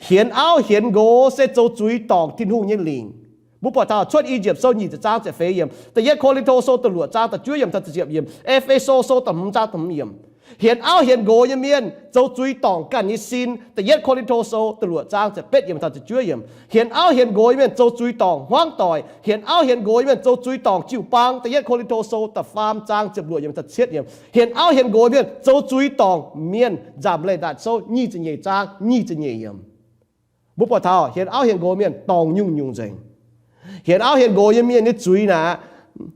Hienx auv hienx nqox se zoux zuiz dorngc Tin-Hungh nyei lingc. Mbuo buatc taux Cuotv I^yipv Sou nyic ziepc zaang ziepc feix yiemc, Da'yietv Ko^lin^to Sou da'luoqc zaang da'juov yiemc taux da'ziepc yiemc, E^fe^so Sou da'hmz zaang da'hmz yiemc. Hienx auv hienx nqox nyei mienh zoux zuiz dorngc ganh nyei sin, Da'yietv Ko^lin^to Sou da'luoqc zaang ziepc betv yiemc taux ziepc juov yiemc. Hienx auv hienx nqox nyei mienh zoux zuiz dorngc hmuangv doic. Hienx auv hienx nqox nyei mienh zoux zuiz dorngc jiu-baang, Da'yietv Ko^lin^to Sou da'faam zaang ziepc luoqc yiemc taux cietv yiemc. Hienx auv hienx nqox nyei mienh zoux zuiz dorngc mienh, Nzamc Leiz Ndatc Sou nyic ziepc nyeic zaang nyic ziepc nyeic yiemc. Mbuo buatc taux hienx auv hienx nqox mienh dorngc nyungc-nyungc nzengc. Hienx auv hienx nqox nyei mienh nyei zuiz naaic,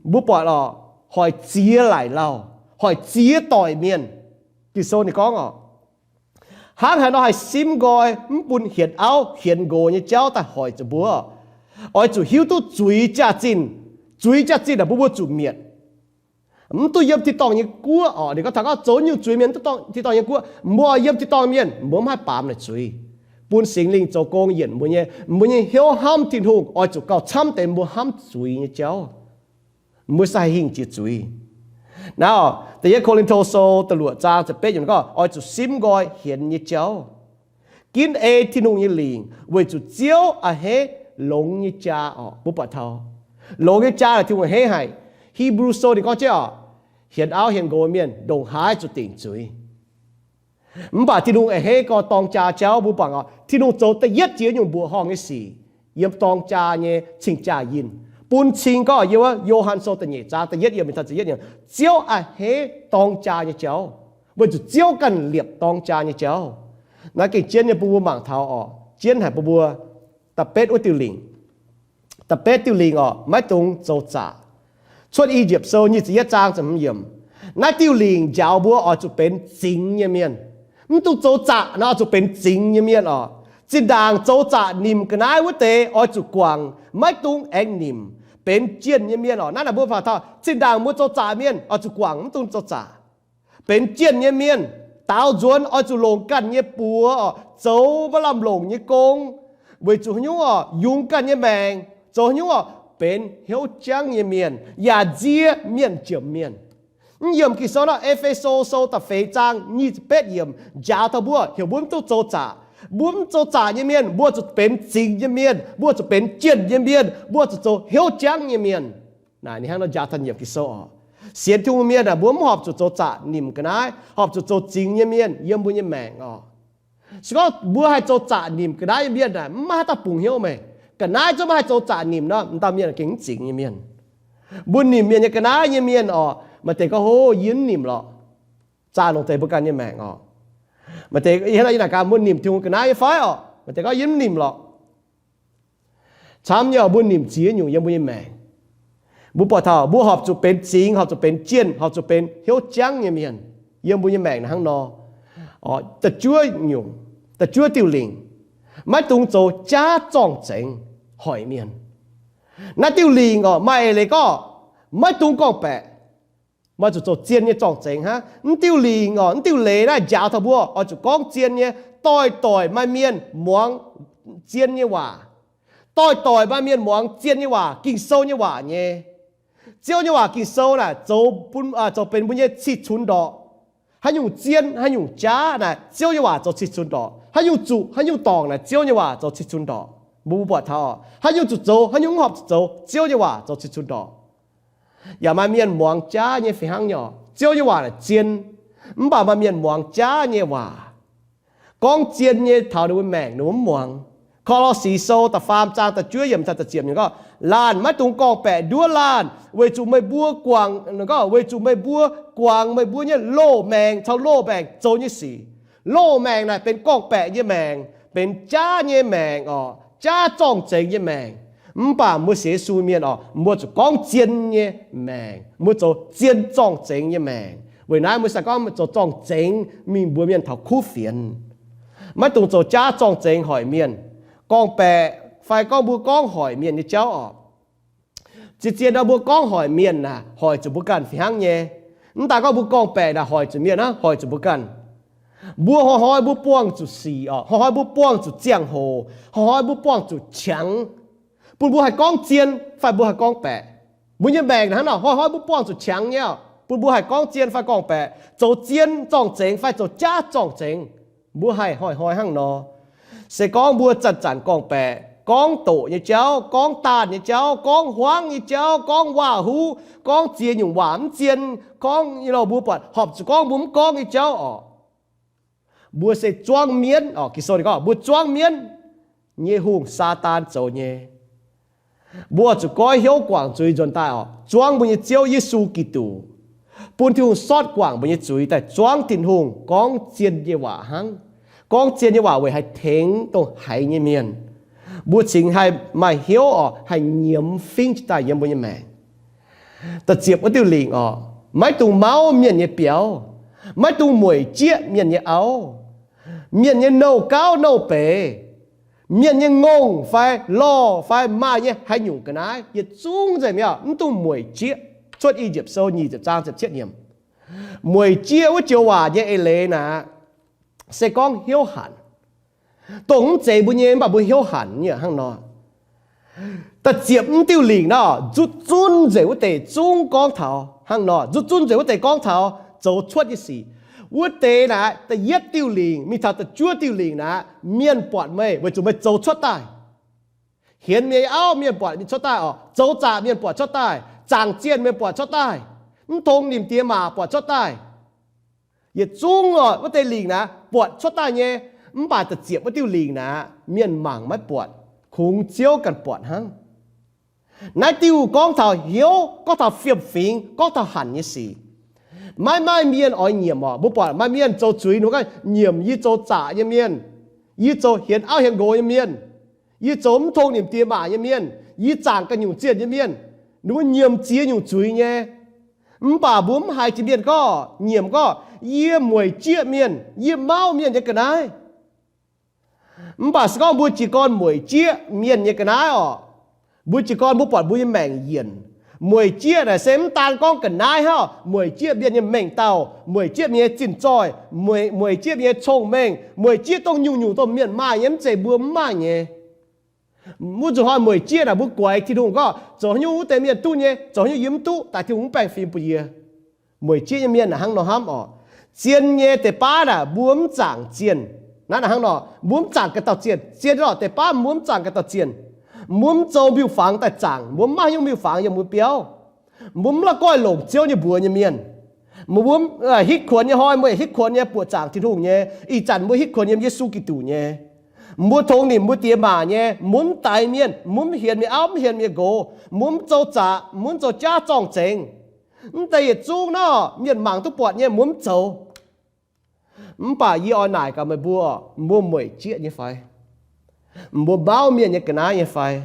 mbuo buatc lorqc, hoic ziex laic lauh, hoic ziex doic mienh. Ging-Sou ninh gorngv oc, hnangv haaix nor haih simv nqoi mv bun hienx auv hienx nqox nyei jauv daaih hoic zuqc mbuo? Oix zuqc hiuv duqv zuiz jaax-zinh. Zuiz jaax-zinh naaic mbuo mbuo zuqc mietc. Mv duqv yiem tin-dorngh nyei guoqv oc. Ninh gorngv taux gorngv zoux nyungc zuiz mienh mv duqv dorngc tin-dorngh nyei guoqv. Mbuo yiem tin-dorngh mienh, mbuo mv haih baamz naaic zuiz. Bun Singx Lingh zoux gong yienc mbuo nyei, mbuo nyei hnyouv hnamv Tin-Hungh oix zuqc gauh camv deix mbuo hnamv zuiz nyei jauv. Mbuo se haih hingh jiex zuiz. Naaiv, Da'yietv Ko^lin^to Sou da'luoqc zaang ziepc betv yiemc gorngv oix zuqc simv nqoi hienx nyei jauv, ginv ei Tin-Hungh nyei lingc, weic zuqc Ziouv a'hneiv longx nyei jaa oc. Mbuo buatc taux longx nyei jaa naaic Tin-Hungh a'hneiv haic. Hipv^lu Sou ninh gorngv jienv oc, hienx auv hienx nqox mienh ndongc haaix zuqc dingc zuiz. Mv baac Tin-Hungh a'hneiv gorx dorng jaa jauv. Mbuo buatc oc, Tin-Hungh zoux da'yietv jiex nyungc mbuoqc horngh nyei sic yiem dorng jaa nyei cing-jaa yinh, bun cing gorngv yiem wuov Yo^han Sou da'nyeic zaang da'yietv yiemc mingh taux da'yietv yiemc, Ziouv a'hneiv dorng jaa nyei jauv, weic zuqc Ziouv ganh liepc dorng jaa nyei jauv. Naaiv gengh jienv nyei bun mbuo mangc taux oc, jienv haic bun mbuo. Da'betv wuov diuh lingc, da'betv diuh lingc oc, maiv dungx zoux zaqc. Cuotv I^yipv Sou nyic ziepc yietv zaang ziepc hmz yiemc. Naaiv diuh lingc njaaux mbuo oix zuqc benx zingx nyei mienh. Mv dungx zoux zaqc naaiv, oix zuqc benx zingx nyei mienh oc. Zinh ndaangc zoux zaqc nimc ga'naaiv wuov deix oix zuqc guangc, maiv dungx aengx nimc. Benx jienh nyei mienh oc. Naaiv naaic mbuo faaux taux zinh ndaangc mbuo zoux zaqc mienh oix zuqc guangc, mv dungx zoux zaqc. Benx jienh nyei mienh, daaux nzuonx oix zuqc longc ganh nyei buoz oc, zoux maiv lamh longc nyei gong, weic zuqc haaix nyungc oc, yungz ganh nyei maengc, zoux haaix nyungc oc, benx hnyouv jangv nyei mienh, yaac nzie mienh jomc mienh. Mv yiemc Ging-Sou nor, E^fe^so Sou da'feix zaang nyic ziepc betv yiemc njaaux taux mbuo, heuc mbuo mv dungx zoux zaqc. Mbuo mv zoux zaqc nyei mienh, mbuo zuqc benx zingx nyei mienh, mbuo zuqc benx jienh nyei mienh, mbuo zuqc zoux hnyouv jangv nyei mienh. Naaic ninh hnangv nor njaaux taux yiemc Ging-Sou oc. Sienx Tin-Hungh mienh aah, mbuo mv horpc zuqc zoux zaqc nimc ga'naaiv, horpc zuqc zoux zingx nyei mienh yiem mbuo nyei maengc oc. Se gorngv mbuo haih zoux zaqc nimc ga'naaiv nyei mienh aah, mv maaih haaix dauh bungx hnyouv meih. Ga'naaiv zungv maiv haih zoux zaqc nimc nor, m'dauh mienh gengh mv zingx nyei mienh. Mbuo nimc mienh nyei ga'naaiv nyei mienh oc, maaih deix gorngv, hov, yie mv nimc lorqc. Zaah longc deix mbuo ganh nyei maengc oc. Maaih deix, yie hnangv naaic gaax, mbuo nimc Tin-Hungh ga'naaiv nyei fai oc? Maaih deix gorngv, yie mv nimc lorqc. Camv nyei oc, mbuo nimc ziex nyungc yiem mbuo nyei maengc. Mbuo buatc taux mbuo horpc zuqc benx zingx, horpc zuqc benx jienh, horpc zuqc benx hnyouv jangv nyei mienh yiem mbuo nyei maengc naaiv hnangv nor. Da'juov nyungc, da'juov diuh lingc, maiv dungx zoux jaav zorng-zengx hoic mienh. Naaiv diuh lingc oc, maaih eix leiz gorngv maiv dungx gorngv-baeqc, maaih zuqc zoux zien nyei zorng-zengx hnangv. Mv diuh lingc oc, mv diuh leiz naaiv njaaux taux mbuo oix zuqc gorngv zien nyei. Doix-doix maaih mienh muangx zien nyei waac. Doix-doix maaih mienh muangx zien nyei waac, Ging-Sou nyei waac nyei. Ziouv nyei waac, Ging-Sou naaic, zoux benx mbuo nyei cih cunx ndorqc. Haaix nyungc zien, haaix nyungc jaav naaic, Ziouv nyei waac zoux cih cunx ndorqc. Haaix nyungc zuqc, haaix nyungc dorngc naaic, Ziouv nyei waac zoux cih cunx ndorqc. Mbuo buatc taux haaix nyungc zuqc zoux, haaix nyungc mv horpc zuqc zoux, Ziouv nyei waac zoux cih cunx ndorqc. Yaac maaih mienh muangx jaav nyei fih hnangv nyei oc. Ziouv nyei waac naaic zien, mv baac maaih mienh muangx jaav nyei waac. Gorngv zien nyei taux ninh mbuo maengc ninh mbuo mv muangx. Ko^lo^si Sou da'faam zaang da'juov yiemc caux da'ziepc yiemc gorngv, laanh maiv dungx gorngv-baeqc nduov laanh, weic zuqc meih mbuo guangc, gorngv weic zuqc meih mbuo guangc meih mbuo nyei loz-maengc caux loz-maengc zoux nyei sic. Loz-maengc naaic benx gorngv-baeqc nyei maengc, benx jaav nyei maengc oc, jaav zorng-zengx nyei maengc. Mv baac mbuo sienx Yesu mienh oc, mbuo zuqc gorngv zien nyei maengc, mbuo zoux zien zorng-zengx nyei maengc. Weic naaiv mbuo se gorngv zoux zorng-zengx mingh mbuox mienh taux kuv fienx. Maiv dungx zoux jaav zorng-zengx hoic mienh. Gorngv-baeqc fai gorngv mbuo gorngv hoic mienh nyei jauv oc, zien-zien nor mbuo gorngv hoic mienh naaic, hoic zuqc mbuo ganh fih hnangv nyei. Mv daaih gorngv mbuo gorngv-baeqc naaic hoic zuqc mienh hnangv, hoic zuqc mbuo ganh. Mbuo hnoi-hnoi mbuo buangh zuqc sic oc, hnoi-hnoi mbuo buangh zuqc ziangh hoc, hnoi-hnoi mbuo buangh zuqc qangx, bun mbuo haih gorngv zien fai mbuo haih gorngv-baeqc. Mbuo nyei maengc hnangv nor, hnoi-hnoi mbuo buangh zuqc qangx nyei, bun mbuo haih gorngv zien fai gorngv-baeqc, zoux zien zorng-zengx fai zoux jaav zorng-zengx. Mbuo haih hnoi-hnoi hnangv nor. Se gorngv mbuo zanc-zanc gorngv-baeqc, gorngv doqc nyei jauv, gorngv daanh nyei jauv, gorngv huaangv nyei jauv, gorngv waac-huv, gorngv ziex nyungc waac mv zien, gorngv nyei lorh mbuo buatc horpc zuqc gorngv mbuo mv gorngv nyei jauv oc. Mbuo se zuangv mienv oc. Ging-Sou ninh gorngv mbuo zuangv mienv nyei hungh, Saadaan, zoux nyei. Mbuo oix zuqc goiv hnyouv guangc zuiz nzuonx daaih oc, zuangv mbuo nyei Ziouv Yesu Giduc, bun Tin-Hungh sortv guangc mbuo nyei zuiz daaih zuangv Tin-Hungh, gorngv zien nyei waac hnangv. Gorngv zien nyei waac weic haih tengx dongh haiz nyei mienh. Mbuo cingx haih maaih hnyouv oc, haih nyiemz fingx jiez daaih yiem mbuo nyei maengc. Da'ziepc wuov diuh lingc oc, maiv dungx mauv mienh nyei biauv, maiv dungx mueic jieqv mienh nyei auv, mienh nyei nouh gauv nouh beiz, mienh nyei ngongh fai lorh fai maaih nyei haaix nyungc ga'naaiv, yietc zungv nzengc mi'aqv, mv dungx mueic jieqv. Cuotv I^yipv Sou nyic ziepc zaang ziepc cietv yiemc. Mueic jieqv wuov joux waac nyei eix leiz naaic, se gorngv hnyouv hanc. Dongh mv zeiz mbuo nyei, mv baac mbuo hnyouv hanc nyei hnangv nor. Da'ziepc mv diuh lingc nor, nzutv zunv nzengc wuov deix zungv gorngv taux hnangv nor, nzutv zunv nzengc wuov deix gorngv taux zoux cuotv nyei sic. Wuov deix naaic, da'yietv diuh lingc mingh taux da'juov diuh lingc naaic, mienh buatc meih weic zuqc meih zoux cuotv daaih. Hienx mienh nyei auv, mienh buatc mingh cuotv daaih oc. Zoux zaqc, mienh buatc cuotv daaih. Zaangc zienh, mienh buatc cuotv daaih. Mv tong nimc diex maac buatc cuotv daaih. Yietc zungv oc, wuov deix lingc naaic buatc cuotv daaih nyei. Mv baac da'ziepc wuov diuh lingc naaic, mienh mangc maiv buatc, kungx Ziouv ganh buatc hnangv. Naaiv diuh gorngv taux hnyouv, gorngv taux fiem-fingx, gorngv taux hanc nyei sic. Maiv maaih mienh oix nyiemc oc. Mbuo buatc maaih mienh zoux zuiz, ninh mbuo gorngv, nyiemc yie zoux zaqc nyei mienh, yie zoux hienx auv hienx nqox nyei mienh, yie zoux mv tong nimc diex maac nyei mienh, yie zaangc ganh nyungc zienh nyei mienh. Ninh mbuo nyiemc ziex nyungc zuiz nyei. Mv baac mbuo mv haiz jiex mienh gorngv, nyiemc gorngv, yie mueic jieqv mienh, yie mauv mienh nyei ga'naaiv. Mv baac se gorngv mbuo jiez gorn mueic jieqv mienh nyei ga'naaiv orqc, mbuo jiez gorn mbuo buatc mbuo nyei maengc yienc. Mueic jieqv naaic se mv daan gorngv ga'naaiv hnangv, mueic jieqv mienh nyei mengh dauh, mueic jieqv mienh nyei zinh zoih, mueic, mueic jieqv mienh nyei cong-mengh, mueic jieqv dongh nyungc-nyungc dongh mienh maaih nyei, mv zeiz mbuo mv maaih nyei. Wuov nzunc hnoi mueic jieqv naaic mbuo guaix Tin-Hungh gorngv zoux haaix nyungc wuov deix mienh duqv nyei, zoux haaix nyungc yie mv duqv, daaih Tin-Hungh mv baengh fim mbuo yie. Mueic jieqv nyei mienh naaic hnangv nor hnamv orqc. Zien nyei deix baav naaic mbuo mv zaangc zienh. Naaiv naaic hnangv nor, mbuo mv zaangc ganh dauh zienh. Zien lorqc, deix baav mbuo mv zaangc ganh dauh zienh. Mbuo mv zoux miuc-fangx daaih zaangc, mbuo mv maaih haaix nyungc miuc-fangx yiem mbuo biauv. Mbuo mv la'guaih longc Ziouv nyei mbuox nyei mienh. Mbuo mv, aa, hitv kuonx nyei hnoi mbuo hitv kuonx nyei buoqc zaangc Tin-Hungh nyei. Ih zanc mbuo hitv kuonx yiem Yesu Giduc nyei. Mbuo tongx nimc mbuo diex maac nyei, mbuo mv daix mienh, mbuo mv hienx mienh auv, mv hienx mienh nqox, mbuo mv zoux zaqc, mbuo mv zoux jaav zorng-zengx. Mv deix yietc zungv nor, mienh mangc duqv buatc nyei mbuo mv zoux. Mv baac yie oix naaic gaax meih mbuo, mbuo mueic jieqv nyei fai? Mbuo mauv mienh nyei ga'naaiv nyei fai?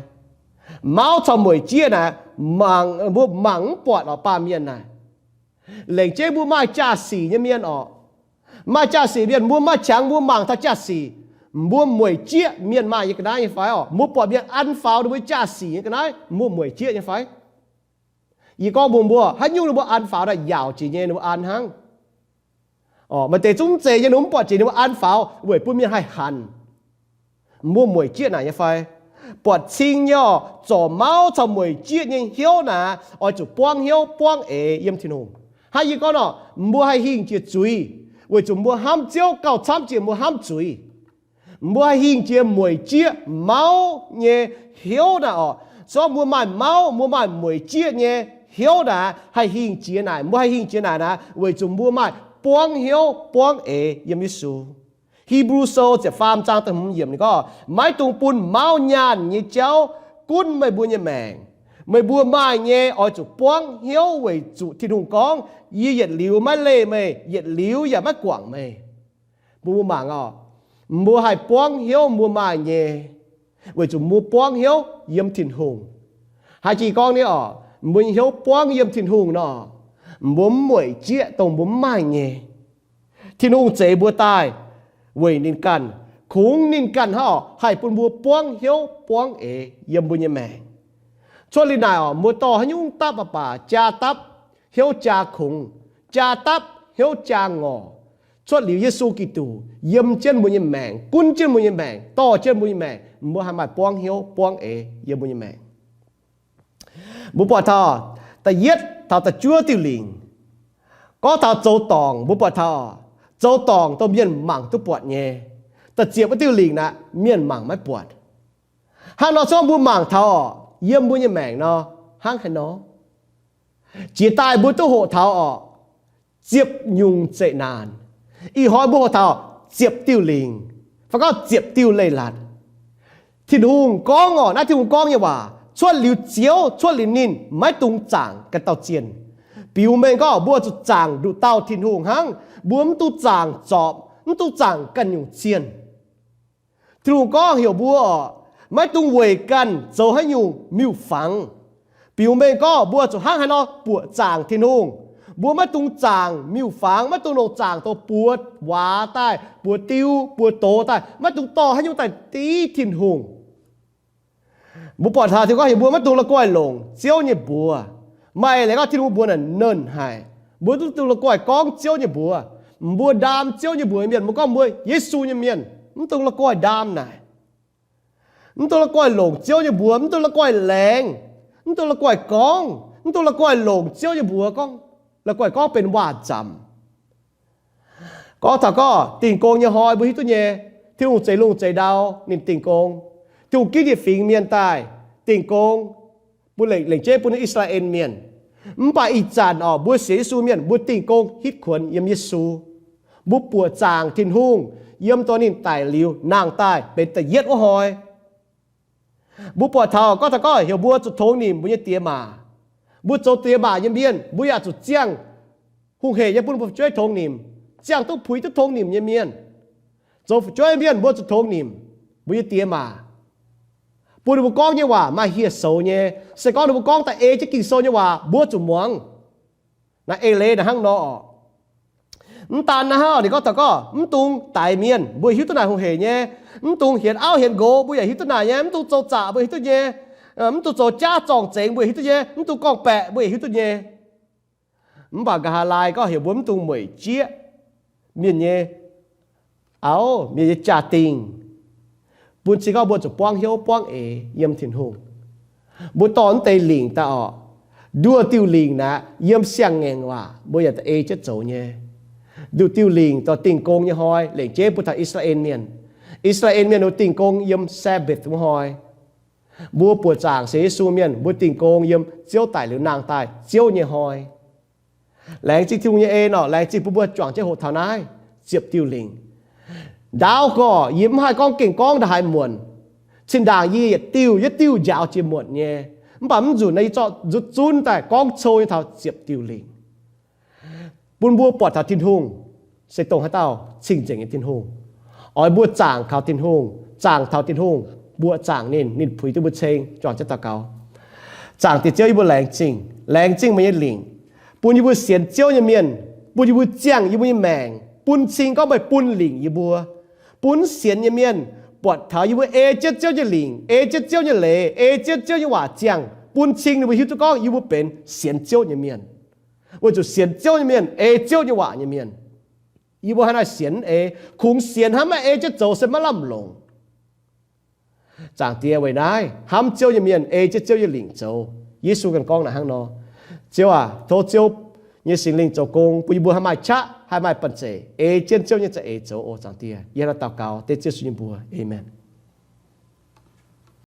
Mauv caux mueic jieqv naaic, mangc, mbuo mangc mv buatc orqc, baamh mienh naaic. Laengz jienv mbuo maaih jaa-sic nyei mienh orqc. Maaih jaa-sic mienh, mbuo maaih qangx mbuo mangc taux jaa-sic. Mbuo mueic jieqv mienh maaih nyei ga'naaiv nyei fai orqc? Mbuo buatc mienh an faaux ninh mbuo jaa-sic nyei ga'naaiv, mbuo mueic jieqv nyei fai? Yie gorngv mbuox mbuo, haaix nyungc ninh mbuo an faaux naaic yaauc jiex nyei, ninh mbuo an hnangv. Orqc, maaih deix zungv mv zeiz nyei, ninh mbuo mv buatc jiex ninh mbuo an faaux weic bun mienh haih hanc. Mbuo mueic jieqv naaic nyei fai? Buatc cing nyei orqc, zorc mauv caux mueic jieqv nyei hnyouv naaic, oix zuqc buangv hnyouv buangv eix yiem Tin-Hungh. Hnangv yie gorngv nor, mbuo haih hingh jiex zuiz, weic zuqc mbuo hnamv Ziouv gauh camv jiex mbuo hnamv zuiz. Mbuo haih hingh jiex mueic jieqv mauv nyei hnyouv naaic orqc. Se gorngv mbuo maaih mauv, mbuo maaih mueic jieqv nyei hnyouv naaic, haih hingh jiex naaic, mbuo haih hingh jiex naaic naaic, weic zuqc mbuo maaih buangv hnyouv buangv eix yiem Yesu. Hipv^lu Sou ziepc faam zaang da'hmz yiemc ninh gorngv, maiv dungx bun mauv nyaanh nyei jauv gunv meih mbuo nyei maengc. Meih mbuo maaih nyei oix zuqc buangv hnyouv weic zuqc Tin-Hungh gorngv, yie yietc liuz maiv leih meih, yietc liuz yaac maiv guangc meih. Mbuo mangc orqc, mbuo haih buangv hnyouv mbuo maaih nyei, weic zuqc mbuo buangv hnyouv yiem Tin-Hungh. Haaix jih gorngv ni orqc, mbuo nyei hnyouv buangv yiem Tin-Hungh nor, mbuo mv mueic jieqv dongh mbuo mv maaih nyei. Tin-Hungh zeix mbuo daaih weic ninh ganh, kungx ninh ganh hnangv orqc haih bun mbuo buangv hnyouv buangv eix yiem mbuo nyei maengc. Cuotv liuz naaic orqc, mbuo dorh haaix nyungc dapv baac baac, jaa dapv hnyouv jaa kungx, jaa dapv hnyouv jaa ngorc. Cuotv liuz Yesu Giduc yiem jienv mbuo nyei maengc, gunv jienv mbuo nyei maengc, dorh jienv mbuo nyei maengc, mbuo haih maaih buangv hnyouv buangv eix yiem mbuo nyei maengc. Mbuo buatc taux da'yietv taux da'juov diuh lingc, gorngv taux zoux dorngc. Mbuo buatc taux zoux dorngc dongh mienh mangc duqv buatc nyei. Da'ziepc wuov diuh lingc naaic mienh mangc maiv buatc. Hnangv nor se gorngv mbuo mangc taux orqc, yiem mbuo nyei maengc nor, hnangv haaix nor? Jiex daaih mbuo duqv hoqc taux orqc, ziepc nyungc zeqc naanc. Ih hnoi mbuo hoqc taux ziepc diuh lingc, fai gorngv ziepc diuh leiz-latc. Tin-Hungh gorngv orqc, naaiv Tin-Hungh gorngv nyei waac, cuotv liuz Ziouv, cuotv liuz ninh maiv dungx zaangc ganh dauh zienh. Biux mengh gorngv mbuo zuqc zaangc nduqc dauh Tin-Hungh hnangv, mbuo mv dungx zaangc zorpc, mv dungx zaangc ganh nyungc zienh. Tin-Hungh gorngv heuc mbuo orqc, maiv dungx weic ganh zoux haaix nyungc miuc-fangx. Biux mengh gorngv mbuo zuqc hnangv haaix nor buoqc zaangc Tin-Hungh. Mbuo maiv dungx zaangc miuc-fangx, maiv dungx longc zaangc doz buoz waac daaih, buoz diu, buoz doz daaih, maiv dungx dorh haaix nyungc daaih div Tin-Hungh. Mbuo buatc taux Tin-Hungh gorngv heuc mbuo maiv dungx la'guaih longc Ziouv nyei mbuox. Maaih leiz gorngv Tin-Hungh mbuox naaic nernh haic. Mbuo mv dungx la'guaih gorngv Ziouv nyei mbuox. Mbuo ndaam Ziouv nyei mbuox nyei mienh, mbuo gorngv mbuo Yesu nyei mienh, mv dungx la'guaih ndaam naaic. Mv dungx la'guaih longc Ziouv nyei mbuox, mv dungx la'guaih laengz, mv dungx la'guaih gorngv, mv dungx la'guaih longc Ziouv nyei mbuox gorngv, la'guaih gorngv benx waac-nzamc. Gorngv taux gorngv dingh gong nyei hnoi mbuo hiuv duqv nyei, Tin-Hungh zeix lungh zeix ndau ninh dingh gong. Tin-Hungh ginv yietc fingx mienh daaih dingh gong, bun lengc, lengc jeiv bun I^saa^laa^en Mienh. Mv baac ih zanc orqc, mbuo sienx Yesu mienh mbuo dingh gong hitv kuonx yiem Yesu. Mbuo buoqc zaangc Tin-Hungh yiem dongh ninh daic liuz nangh daaih benx da'yietv wuov hnoi. Mbuo buatc taux gorngv taux gorngv heuc mbuo zuqc tongx nimc mbuo nyei diex maac. Mbuo zoux diex maac nyei mienh mbuo yaac zuqc ziangh hungh hec nyei bun mbuo fu'jueiv tongx nimc, ziangh duqv puix duqv tongx nimc nyei mienh. Zoux fu'jueiv mienh mbuo zuqc tongx nimc mbuo nyei diex maac. bun ninh mbuo gorngv nyei waac maaih hieh soux nyei. Se gorngv ninh mbuo gorngv daaih ei jienv Ging-Sou nyei waac, mbuo zuqc muangx. Naaiv eix leiz naaiv hnangv nor oc. Mv daan naaiv hnangv, ninh gorngv taux gorngv mv dungx daix mienh, mbuo hiuv duqv naaic hungh heic nyei. Mv dungx hienx auv hienx nqox, mbuo yaac hiuv duqv naaic nyei. Mv dungx zoux zaqc, mbuo hiuv duqv nyei. Mv dungx zoux jaav zorngh zengx, mbuo hiuv duqv nyei. Mv dungx gorngv-baeqc, mbuo yaac hiuv duqv nyei. Mv baac nqa'haav laai gorngv heuc mbuo mv dungx mueic jieqv mienh nyei auv, mienh nyei jaa-dingh. Bun cing gorngv mbuo zuqc buangv hnyouv buangv eix yiem Tin-Hungh. Mbuo dorh naaiv deix lingc daaih oc. Nduoh diuh lingc naaic yiem siang-ngaengc waac mbuo yaac ei jienv zoux nyei. Nduoh diuh lingc dorh Dingh Gong nyei hnoi, lengc jeiv mbuo taux I^saa^laa^en Mienh. I^saa^laa^en Mienh ninh mbuo Dingh Gong yiem Sabbath wuov hnoi. Mbuo buoqc zaangc sienx Yesu mienh, mbuo Dingh Gong yiem Ziouv daic liuz nangh daaih Ziouv nyei hnoi. Laengz zingh Tin-Hungh nyei en oc. Laengz zingh bun mbuo juangc jienv hoqc taux naaiv ziepc diuh lingc. Ndaauv gorx yie mv haih gorngv gengh gorngv ndongc haaix muonc. Zinh ndaangc yie yietc diuh yietc diuh njaaux jiex muonc nyei. Mv baac mv nzunc naaiv yie zorqv nzutv zunv daaih gorngv cou nyei taux ziepc diuh lingc, bun mbuo buatc taux Tin-Hungh se dongh haaix dauh cing-nzengc nyei Tin-Hungh. Oix mbuo zaangc kaux Tin-Hungh, zaangc taux Tin-Hungh, mbuoqc zaangc ninh, ninh puix duqv mbuo ceng. Juangc jienv daux gaux. Zaangc Diex Ziouv, yie mbuo laengz zingh, laengz zingh meih nyei lingc, bun yie mbuo sienx Ziouv nyei mienh, bun yie mbuo ziangh yie mbuo nyei maengc, bun cing gorngv meih bun lingc yie mbuo, bun sienx nyei mienh buatc taux yie mbuo ei jienv Ziouv nyei lingc, ei jienv Ziouv nyei leiz, ei jienv Ziouv nyei waac ziangh, bun cing ninh mbuo hiuv duqv gorngv yie mbuo benx sienx Ziouv nyei mienh. Weic zuqc sienx Ziouv nyei mienh ei Ziouv nyei waac nyei mienh. Yie mbuo hnangv naaiv sienx eix, kungx sienx hnangv, maiv ei jienv zoux se maiv lamh longc. Zaangc Diex, weic naaiv hnamv Ziouv nyei mienh ei jienv Ziouv nyei lingc zoux. Yesu ganh gorngv naaic hnangv nor. Ziouv aac, tov Ziouv nyei Singx Lingh zoux gong bun yie mbuo haih maaih qaqv, haih maaih banh zeic ei jienv Ziouv nyei za'eix zoux oc. Zaangc Diex, yie hnangv naaiv daux gaux dengv Ziouv Yesu nyei mbuox. Aamen.